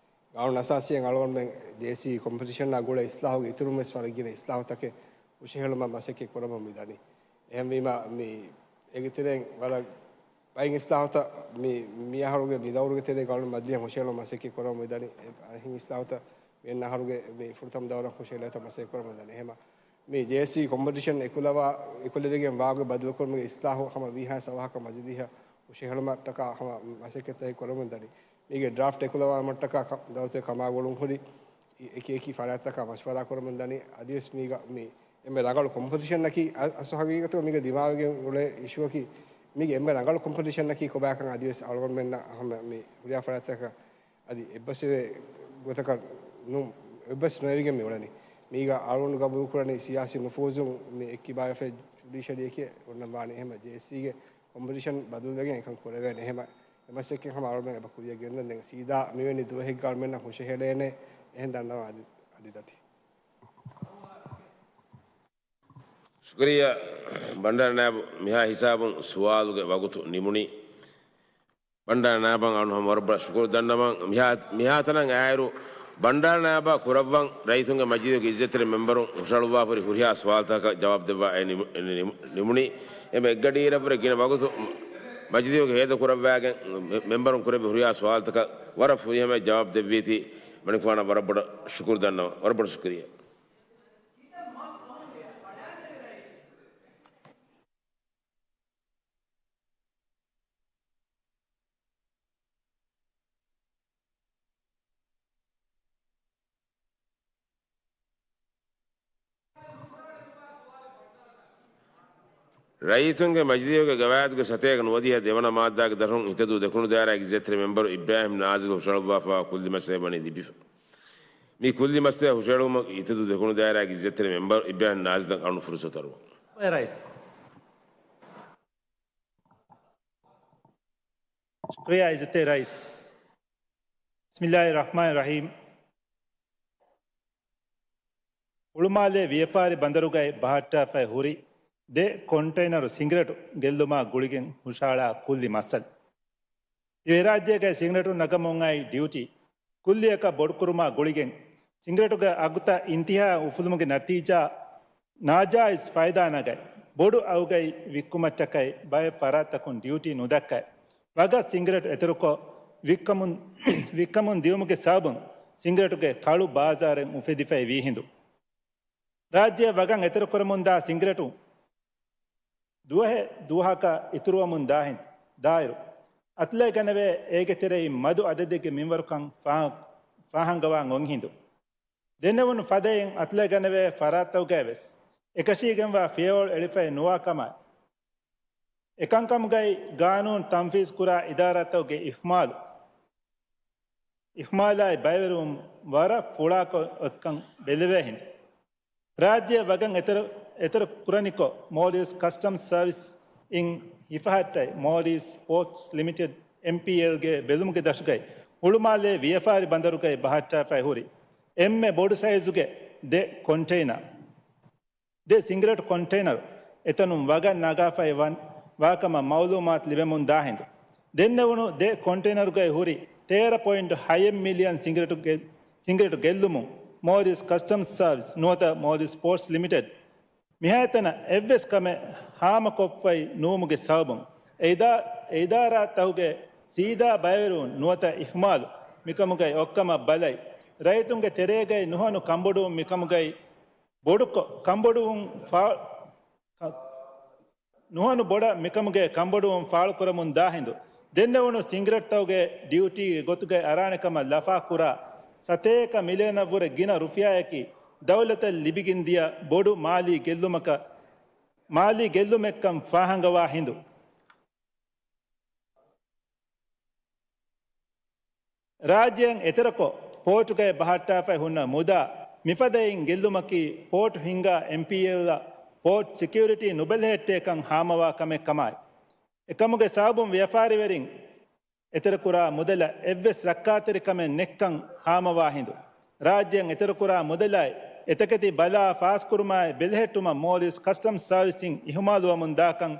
ގާނޫނު އަސާސީއެއް އަޅުގަނޑުމެން ޖޭއެސްސީ ކޮމްޕޮޒިޝަންއާ ގުޅޭ އިސްލާހުގެ އިތުރުން ވެސް ވަރަށް ގިނަ އިސްލާހުތަކެއް ހުށަހެޅުމަށް މަސައްކަތް ކުރަމުން މިދަނީ. އެހެންވީމަ، މި އޭގެ ތެރެއިން ވަރަށް ބައެއް އިސްލާހުތައް މި، މި އަހަރުގެ މި ދައުރުގެ ތެރޭގަ އަޅުގަނޑު މަޖިލީހަށް ހުށަހެޅުމަށް މަސައްކަތް ކުރަމުން މިދަނީ. އެ އަނެއްހެން އިސްލާހުތައް މި އަންނަ އަހަރުގެ މި ފުރަތަމަ ދައުރަށް ހުށަހެޅޭތޯ މަސައްކަތް ކުރަމުން މިދަނީ. އެހެންމަ، މި ޖޭއެސްސީ ކޮމްޕޮޒިޝަން އެކުލަވާ، އެކުލެވިގެން ވާގޮތް ބަދަލުކުރުމުގެ އިސްލާހު ހަމަ ވީހާވެސް އަވަހަކަށް މަޖިލީހަށް ހުށަހެޅުމަށްޓަކާ ހަމަ މަސައްކަތްތަކެއް ކުރަމުން ދަނީ. މީގެ ޑްރާފްޓް އެކުލަވާމަށްޓަކާ ކަ-، ދައުލަތުގެ ކަމާގުޅުން ހުރި އެ-، އެކި އެކި ފަރާތްތަކާ މަޝްވަރާ ކުރަމުން ދަނީ. އަދިވެސް މީގަ މި އެންމެ ރަނގަޅު ކޮމްޕޮޒިޝަންއަކީ، އަ-، އަސްލު ހަގީގަތުގަ މީގަ ދިމާވެގެން އުޅޭ އިޝޫއަކީ، މީގެ އެންމެ ރަނގަޅު ކޮމްޕޮޒިޝަންއަކީ ކޮބާކަން އަދިވެސް އަޅުގަނޑުމެންނަށް ހަމަ މި ހުރިހާ ފަރާތްތަކަށް އަދި އެއްބަސްވެވޭ ގޮތަކަށް ނޫ-، އެއްބަސް ނުވެވިގެން މި އުޅެނީ. މީގަ އަޅުގަނޑު ގަބޫލުކުރަނީ ސިޔާސީ ނުފޫޒުން މި އެއްކިބާވެފައި ޖުޑިޝަރީއެކޭ އޮންނަން ވާނީ. އެހެންމަ ޖޭއެސްސީގެ ކޮމްޕޮޒިޝަން ބަދަލުވެގެން އެކަން ކުރެވޭނެ. އެހެންމަ އެ މަސައްކަތް ހަމަ އަޅުގަނޑުމެން އެބަ ކުރިޔަށް ގެންދަން. ދެން ސީދާ މިވެނި ދުވަހެއްގަ އަޅުގަނޑުމެންނަށް ހުށަހެޅޭނެ. އެހެން ދަންނަވާ އަދި، އަދި ދަތި. ޝުކުރިއްޔާ ބަންޑާރަ ނާއިބު. މިހާ ހިސާބުން ސުވާލުގެ ވަގުތު ނިމުނީ. ބަންޑާރަ ނާއިބަށް އަޅުގަނޑު ހަމަ ވަރަށް ބޮޑަށް ޝުކުރު ދަންނަވަން. މިހާ-، މިހާތަނަށް އައިއިރު، ބަންޑާރަ ނާއިބާ ކުރައްވަން ރައްޔިތުންގެ މަޖިލީހުގެ އިއްޒަތްތެރި މެމްބަރުން ހުށަހަޅުއްވާފަހުރި ހުރިހާ ސުވާލުތަކަށް ޖަވާބު ދެއްވާ އެ ނިމު-، އެ ނިމު-، ނިމުނީ. އެމެ އެއްގަޑިއިރަށްވުރެ ގިނަ ވަގުތު މަޖިލީހުގެ ހޭދަ ކުރައްވާގެން މެ-، މެމްބަރުން ކުރެއްވި ހުރިހާ ސުވާލުތަކަށް ވަރަށް ފުރިހަމަޔަށް ޖަވާބު ދެއްވީތީ، މަނިކުފާނަށް ވަރަށް ބޮޑަށް ޝުކުރު ދަންނަވަން. ވަރަށް ބޮޑަށް ޝުކުރިއްޔާ. ރައްޔިތުންގެ މަޖިލީހުގެ ގަވާއިދުގެ ސަތޭކަ ނުވަދިހަ ދެވަނަ މާއްދާގެ ދަށުން ހިތަދޫ ދެކުނު ދާއިރާގެ އިއްޒަތްތެރި މެމްބަރު އިބްރާހިމް ނާޒިލް ހުށަހަޅުއްވާފައިވާ ކުއްލި މައްސަލަ ވަނީ ލިބިފަ. މި ކުއްލި މައްސަލަ ހުށަހެޅުމަށް ހިތަދޫ ދެކުނު ދާއިރާގެ އިއްޒަތްތެރި މެމްބަރު އިބްރާހިމް ނާޒިލްއަށް އަޅުން ފުރުސަތު އަރުވަން. އޭ ރައީސް. ޝުކުރިއްޔާ އިއްޒަތްތެރި ރައީސް. ބިސްމިއްލާހި ރަޙްމާނި ރަޙީމް. ހުޅުމާލޭ ވިޔަފާރި ބަނދަރުގައި ބަހައްޓާފައި ހުރި ދެ ކޮންޓެއިނަރު ސިނގިރޭޓު ގެއްލުމާ ގުޅިގެން ހުށަހަޅާ ކުއްލި މައްސަލަ. ދިވެހިރާއްޖޭގައި ސިނގިރޭޓު ނަގަމުން އައި ޑިއުޓީ ކުއްލިއަކަށް ބޮޑުކުރުމާ ގުޅިގެން، ސިނގިރޭޓުގެ އަގުތައް އިންތިހާ އުފުލުމުގެ ނަތީޖާ ނާޖާއިޒް ފައިދާ ނަގައި، ބޮޑު އަގުގައި ވިއްކުމަށްޓަކައި ބައެއް ފަރާތްތަކުން ޑިއުޓީ ނުދައްކައި، ވަގަށް ސިނގިރޭޓު އެތެރެކޮށް ވިއްކަމުން، ވިއްކަމުން ދިއުމުގެ ސަބަބުން ސިނގިރޭޓުގެ ކަޅު ބާޒާރެއް އުފެދިފައި ވީ ހިނދު، ރާއްޖެއަށް ވަގަށް އެތެރެކުރަމުންދާ ސިނގިރޭޓު ދުވަހެއް ދުވަހަކަށް އިތުރުވަމުން ދާހިން، ދާއިރު، އަތުލައިގަނެވޭ އޭގެ ތެރެއިން މަދު އަދަދެއްގެ މިންވަރުކަން ފާ-، ފާހަނގަވާން އޮންހިނދު. ދެންނެވުނު ފަދައިން އަތުލައިގަނެވޭ ފަރާތްތަކުގައިވެސް އެކަށީގެންވާ ފިޔަވަޅު އެޅިފައި ނުވާ ކަމާއި، އެކަންކަމުގައި ގާނޫނު ތަންފީޒުކުރާ އިދާރާތަކުގެ އިހުމާލު، އިހުމާލާއި ބައިވެރިވުން ވަރަށް ފުޅާކޮށް އޮތްކަން ބެލެވޭ ހިނދު. ރާއްޖެއަށް ވަގަށް އެތެރެ، އެތެރެ ކުރަނިކޮށް، މޯލްޑިވްސް ކަސްޓަމްސް ސަރވިސް އިން ހިފަހައްޓައި، މޯލްޑިވްސް ޕޯޓްސް ލިމިޓެޑް، އެމްޕީއެލް، ގެ ބެލުމުގެ ދަށުގައި ހުޅުމާލޭ ވިޔަފާރި ބަނދަރުގައި ބަހައްޓާފައި ހުރި އެންމެ ބޮޑު ސައިޒުގެ ދެ ކޮންޓެއިނަރު، ދެ ސިނގިރޭޓު ކޮންޓެއިނަރު އެތަނުން ވަގަށް ނަގާފައި ވަން، ވާކަމަށް މައުލޫމާތު ލިބެމުން ދާ ހިނދު. ދެންނެވުނު ދެ ކޮންޓެއިނަރުގައި ހުރި ތޭރަ ޕޮއިންޓު ހައެއް މިލިއަން ސިނގިރޭޓު ގެ-، ސިނގިރޭޓު ގެއްލުމުން މޯލްޑިވްސް ކަސްޓަމްސް ސަރވިސް ނުވަތަ މޯލްޑިވްސް ޕޯޓްސް ލިމިޓެޑް މިހާތަނަށް އެއްވެސް ކަމެއް ހާމަކޮށްފައި ނުވުމުގެ ސަބަބުން، އެ އިދާ-، އެ އިދާރާތަކުގެ ސީދާ ބައިވެރިވުން ނުވަތަ އިހުމާލު މިކަމުގައި އޮއްކަމަށް ބަލައި، ރައްޔިތުންގެ ތެރޭގައި ނުހަނު ކަންބޮޑުވުން މިކަމުގައި ބޮޑުކޮށް، ކަންބޮޑުވުން ފާ-، ކަ-، ނުހަނު ބޮޑަށް މިކަމުގެ ކަންބޮޑުވުން ފާޅުކުރަމުން ދާ ހިނދު، ދެންނެވުނު ސިނގިރޭޓުތަކުގެ ޑިއުޓީގެ ގޮތުގައި އަރާނެ ކަމަށް ލަފާ ކުރާ ސަތޭކަ މިލިއަނަށްވުރެ ގިނަ ރުފިޔާއަކީ ދައުލަތަށް ލިބިގެންދިޔަ ބޮޑު މާލީ ގެއްލުމަކަށް، މާލީ ގެއްލުމެއްކަން ފާހަނގަވާ ހިނދު. ރާއްޖެއިން އެތެރެކޮށް، ޕޯޓުގައި ބަހައްޓާފައި ހުންނަ މުދާ މިފަދައިން ގެއްލުމަކީ، ޕޯޓު ހިންގާ އެމްޕީއެލްއަށް ޕޯޓް ސެކިއުރިޓީ ނުބެލެހެއްޓޭކަން ހާމަވާ ކަމެއް ކަމާއި، އެކަމުގެ ސަބަބުން ވިޔަފާރިވެރިން އެތެރެކުރާ މުދަލަށް އެއްވެސް ރައްކާތެރިކަމެއް ނެއްކަން ހާމަވާ ހިނދު، ރާއްޖެއިން އެތެރެކުރާ މުދަލާއި އެތަކެތި ބަލާ ފާސްކުރުމާއި ބެލެހެއްޓުމަށް މޯލްޑިވްސް ކަސްޓަމްސް ސާވިސްއިން އިހުމާލުވަމުން ދާކަން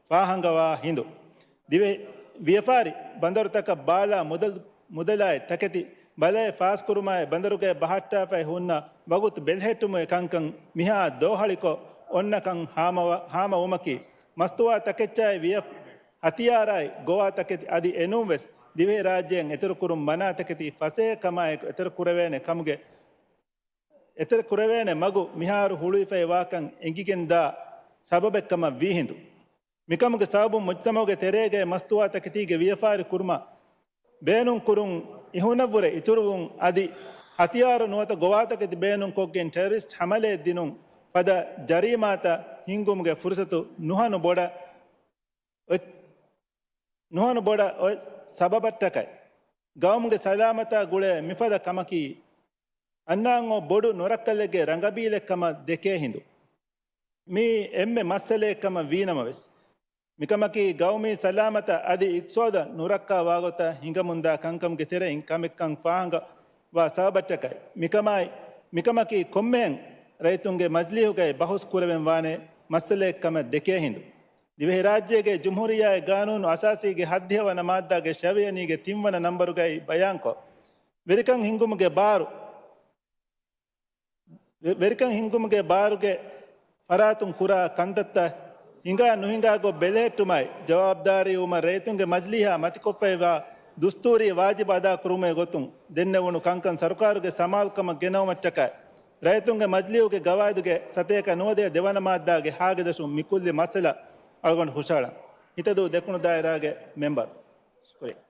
ފާހަނގަވާ ހިނދު، ދިވެ-، ވިޔަފާރި ބަނދަރުތަކަށް ބާލާ މުދަލް-، މުދަލާއި ތަކެތި ބަލައި ފާސްކުރުމާއި ބަނދަރުގައި ބަހައްޓާފައި ހުންނަ ވަގުތު ބެލެހެއްޓުމުގެ ކަންކަން މިހާ ދޯހަޅިކޮށް އޮންނަކަން ހާމަވަ-، ހާމަވުމަކީ، މަސްތުވާ ތަކެއްޗާއި ވިޔަ-، ހަތިޔާރާއި ގޮވާ ތަކެތި އަދި އެނޫންވެސް ދިވެހިރާއްޖެއިން އެތެރެކުރުން މަނާ ތަކެތި ފަސޭހަ ކަމާއެކު އެތެރެކުރެވޭނެ ކަމުގެ، އެތެރެކުރެވޭނެ މަގު މިހާރު ހުޅުވިފައި ވާކަން އެނގިގެންދާ ސަބަބެއްކަމަށް ވީ ހިނދު. މިކަމުގެ ސަބަބުން މުޖްތަމަޢުގެ ތެރޭގައި މަސްތުވާ ތަކެތީގެ ވިޔަފާރި ކުރުމަށް ބޭނުން ކުރުން އިހުނަށްވުރެ އިތުރުވުން އަދި ހަތިޔާރު ނުވަތަ ގޮވާތަކެތި ބޭނުން ކޮށްގެން ޓެރަރިސްޓް ހަމަލައެއް ދިނުން ފަދަ ޖަރީމާތައް ހިންގުމުގެ ފުރުސަތު ނުހަނު ބޮޑަށް އޮތް-، ނުހަނު ބޮޑަށް އޮތް ސަބަބަށްޓަކައި، ގައުމުގެ ސަލާމަތާ ގުޅޭ މިފަދަ ކަމަކީ، އަންނާން އޮތް ބޮޑު ނުރައްކަލެއްގެ ރަނގަބީލެއްކަމަށް ދެކޭ ހިނދު. މީ އެންމެ މައްސަލައެއްކަމަށް ވީނަމަވެސް، މިކަމަކީ ގައުމީ ސަލާމަތާ އަދި އިޤްތިޞާދަށް ނުރައްކާ ވާގޮތަށް ހިނގަމުންދާ ކަންކަމުގެ ތެރެއިން ކަމެއްކަން ފާހަގަވާ ސަބަބަށްޓަކައި، މިކަމާއި، މިކަމަކީ ކޮންމެހެން ރައްޔިތުންގެ މަޖިލީހުގައި ބަހުސް ކުރެވެން ވާނެ މައްސަލައެއްކަމަށް ދެކޭ ހިނދު. ދިވެހިރާއްޖޭގެ ޖުމްހޫރިއްޔާއެއް ގާނޫނު އަސާސީގެ ހައްދިހަ ވަނަ މާއްދާގެ ޝަވިޔަނީގެ ތިންވަނަ ނަންބަރުގައި ބަޔާންކޮށް، ވެރިކަން ހިންގުމުގެ ބާރު، ވެ-، ވެރިކަން ހިންގުމުގެ ބާރުގެ ފަރާތުން ކުރާ ކަންތައްތައް ހިނގާ ނުހިނގާ ގޮތް ބެލެހެއްޓުމާއި، ޖަވާބުދާރީވުމަށް ރައްޔިތުންގެ މަޖިލީހާ މަތިކޮށްފައިވާ ދުސްތޫރީ ވާޖިބު އަދާކުރުމުގެ ގޮތުން ދެންނެވުނު ކަންކަން ސަރުކާރުގެ ސަމާލުކަމަށް ގެނައުމަށްޓަކައި، ރައްޔިތުންގެ މަޖިލީހުގެ ގަވާއިދުގެ ސަތޭކަ ނުވަދިހަ ދެވަނަ މާއްދާގެ ހާގެ ދަށުން މި ކުއްލި މައްސަލަ އަޅުގަނޑު ހުށަހަޅަން. ހިތަދޫ ދެކުނު ދާއިރާގެ މެމްބަރު. ޝުކުރިއްޔާ.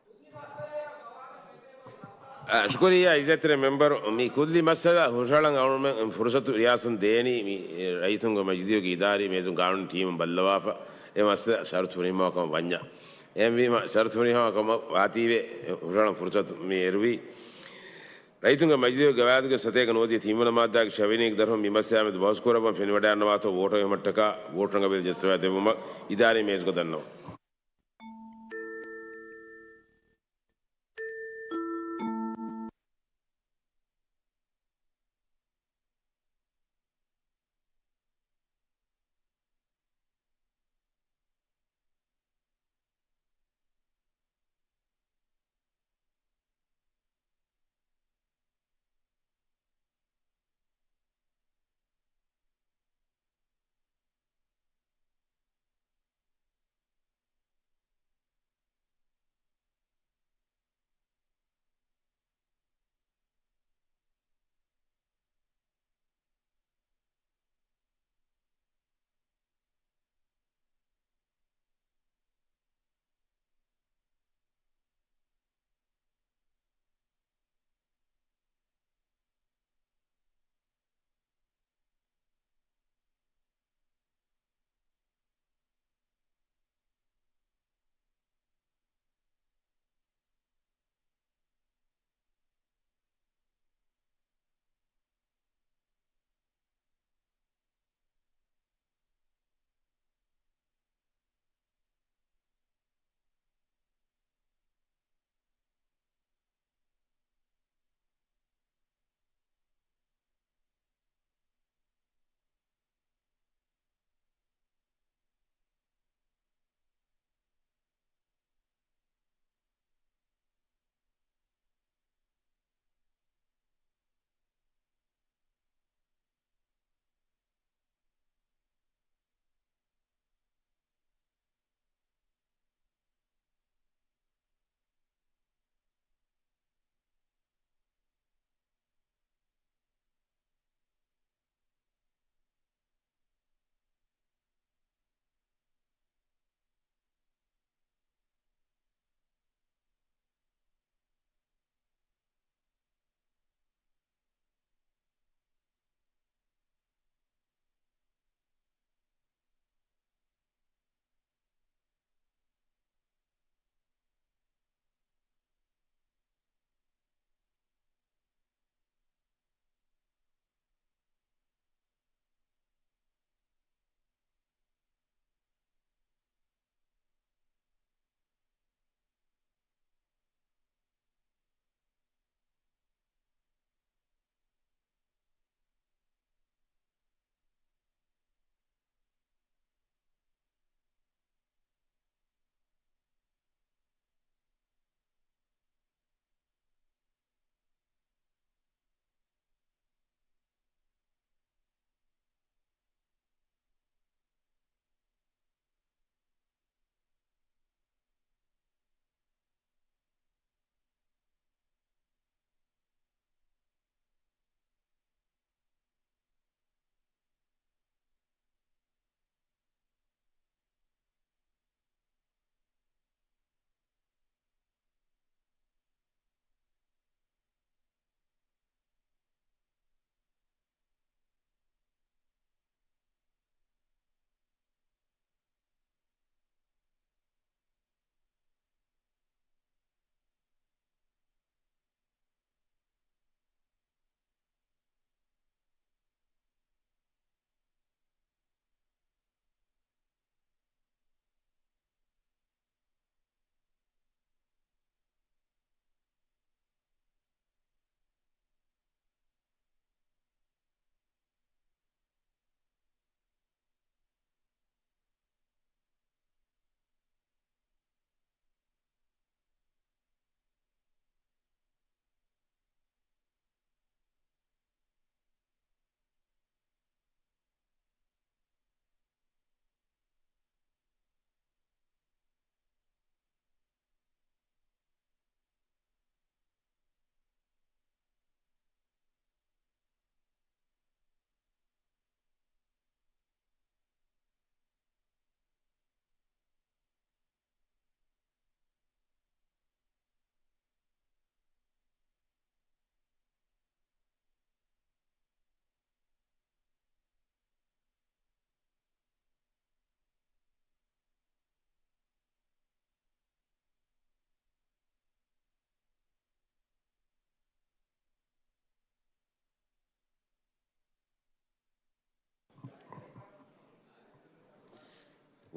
އާ، ޝުކުރިއްޔާ އިއްޒަތްތެރި މެމްބަރު. މި ކުއްލި މައްސަލަ ހުށަހަޅަން އަޅުމެން ފުރުސަތު ރިޔާސަތުން ދޭނީ މި ރައްޔިތުންގެ މަޖިލީހުގެ އިދާރީ މޭޒުން ގާނޫނީ ޓީމުން ބައްލަވާފަ. އެ މައްސަލަ ޝަރުތު ފުރިހަމަވާ ކަމަށް ވަންޏާ. އެހެންވީމަ، ޝަރުތު ފުރިހަމަވާ ކަމަށް ވާތީވެ ހުށަހަޅަން ފުރުސަތު މި އެރުވީ. ރައްޔިތުންގެ މަޖިލީހުގެ ގަވާއިދުގެ ސަތޭކަ ނުވަދިހަ ތިންވަނަ މާއްދާގެ ޝަވިނީގެ ދަށުން މި މައްސަލާ މެދު ބަހުސް ކުރައްވަން ފެނިވަޑައިގަންނަވާތޯ ވޯޓު އެހުމަށްޓަކާ ވޯޓު ރަނގަޅު ޖައްސަވާ ދެއްވުމަށް އިދާރީ މޭޒުގަ ދަންނަވަން.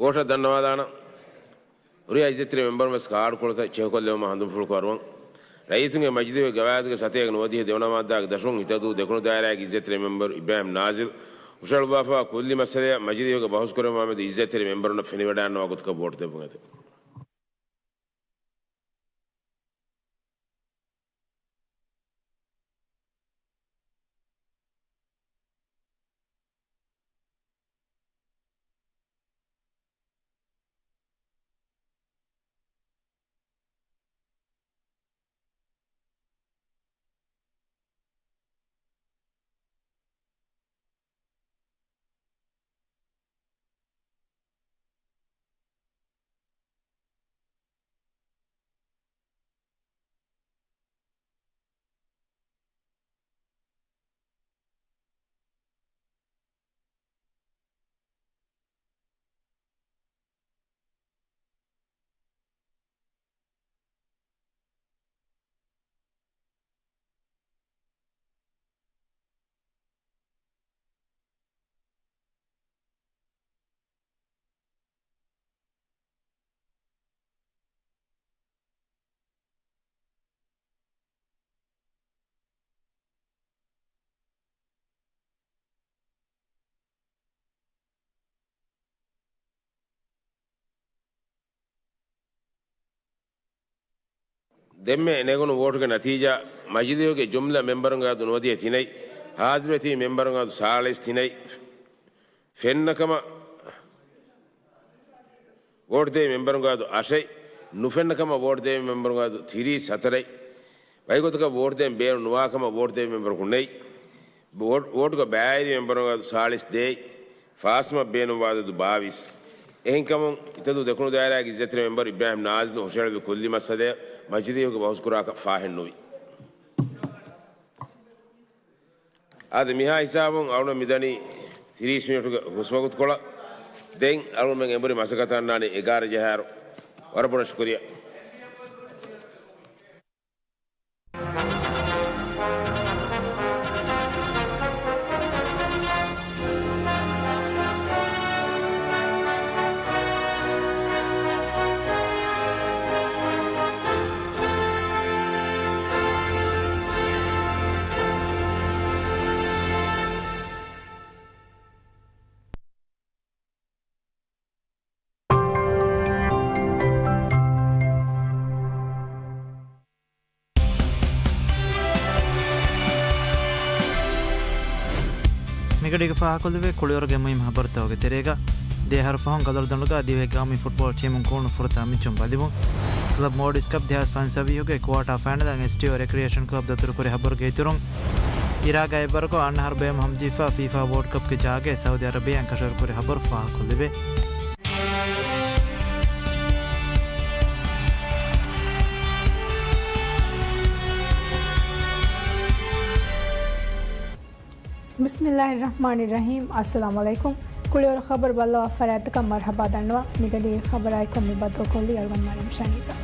ވޯޓަށް ދަންނަވާލާނަން. ހުރިހާ އިއްޒަތްތެރި މެމްބަރުން ވެސް ކާޑުކޮޅުތައް ޗެކުކޮށްލެވުމަށް ހަނދުމަފުޅު ކުރައްވަން. ރައްޔިތުންގެ މަޖިލީހުގެ ގަވާއިދުގެ ސަތޭކަ ނުވަދިހަ ދެވަނަ މާއްދާގެ ދަށުން ހިތަދޫ ދެކުނު ދާއިރާގެ އިއްޒަތްތެރި މެމްބަރު އިބްރާހިމް ނާޒިލް ހުށަހެޅުއްވާފައިވާ ކުއްލި މައްސަލައަށް މަޖިލީހުގެ ބަހުސްކުރެއްވުމާމެދު އިއްޒަތްތެރި މެމްބަރުންނަށް ފެނިވަޑައިގަންނަވާ ގޮތަކަށް ވޯޓު ދެއްވުން އެދެން. ދެންމެ ނެގުނު ވޯޓުގެ ނަތީޖާ، މަޖިލީހުގެ ޖުމްލަ މެމްބަރުންގެ އަދު ނުވަދިހަ ތިނެއް، ހާޒިރުވެތި މެމްބަރުންގެ އަދު ސާޅީސް ތިނެއް، ފެންނަ ކަމަށް ވޯޓު ދެވި މެމްބަރުންގެ އަދު އަށެއް، ނުފެންނަ ކަމަށް ވޯޓު ދެވި މެމްބަރުންގެ އަދު ތިރީސް ހަތަރެއް، ވަކިގޮތަކަށް ވޯޓު ދޭން ބޭނުން ނުވާ ކަމަށް ވޯޓު ދެވި މެމްބަރަކު ނެތް. ވޯޓް-، ވޯޓުގަ ބައިވެރި މެމްބަރުންގެ އަދު ސާޅީސް ދޭއް، ފާސްކަމަށް ބޭނުންވާ އަދަދު ބާވީސް. އެހެންކަމުން، ހިތަދޫ ދެކުނު ދާއިރާގެ އިއްޒަތްތެރި މެމްބަރު އިބްރާހިމް ނާޒިލް ހުށަހެޅުއްވި ކުއްލި މައްސަލައަށް މަޖިލީހުގެ ބަހުސްކުރާކަށް ފާހެއްނުވި. އާދެ، މިހާ ހިސާބުން އަޅުގަނޑު މިދަނީ ތިރީސް މިނިޓުގެ ހުސްވަގުތުކޮޅަށް. ދެން އަޅުގަނޑުމެން އެނބުރި މަސައްކަތަށް އަންނާނީ އެގާރަ ޖަހާއިރު. ވަރަށް ބޮޑަށް ޝުކުރިއްޔާ. މިގަޑީގަ ފާހަގަކޮށްލެވޭ ކުޅިވަރުގެ މުހިއްމު ހަބަރުތަކުގެ ތެރޭގަ، ދެއަހަރު ފަހުން ގަދަރުދަނޑުގަ ދިވެހި ގައުމީ ފުޓްބޯޅަ ޓީމުން ކުޅުނު ފުރަތަމަ މެޗުން ބަލިވުން. ކްލަބް މޯޑިސް ކަޕް ދެހާސް ފަންސަވީހުގެ ކުއާޓާ ފައިނަލަށް އެސްޓީއޯ ރެކްރިއޭޝަން ކްލަބް ދަތުރުކުރި ހަބަރުގައި އިތުރުން، އިރާގަ އެއްވަރަކު އަންނަ އަހަރު ބޭނުމަށް ހަމަޖެހިފަ ފީފާ ވޯލްޑް ކަޕްގެ ޖާގައެއް ސައުދި އަރަބިއާއިން ކަށަވަރުކުރި ހަބަރު ފާހަގަކޮށްލެވޭ. ބިސްމިއްލާހި ރަޙްމާނި ރަޙީމް. އައްސަލާމު ޢަލައިކުމް. ކުޅިވަރު ޚަބަރު ބައްލަވާ ފަރާތްތަކަށް މަރުޙަބާ ދަންނަވަން. މިގަޑީގެ ޚަބަރާއެކު މި ބައްދަލުކޮށްލީ އަޅުގަނޑު މަރިޔަމް ޝަނީޒާ.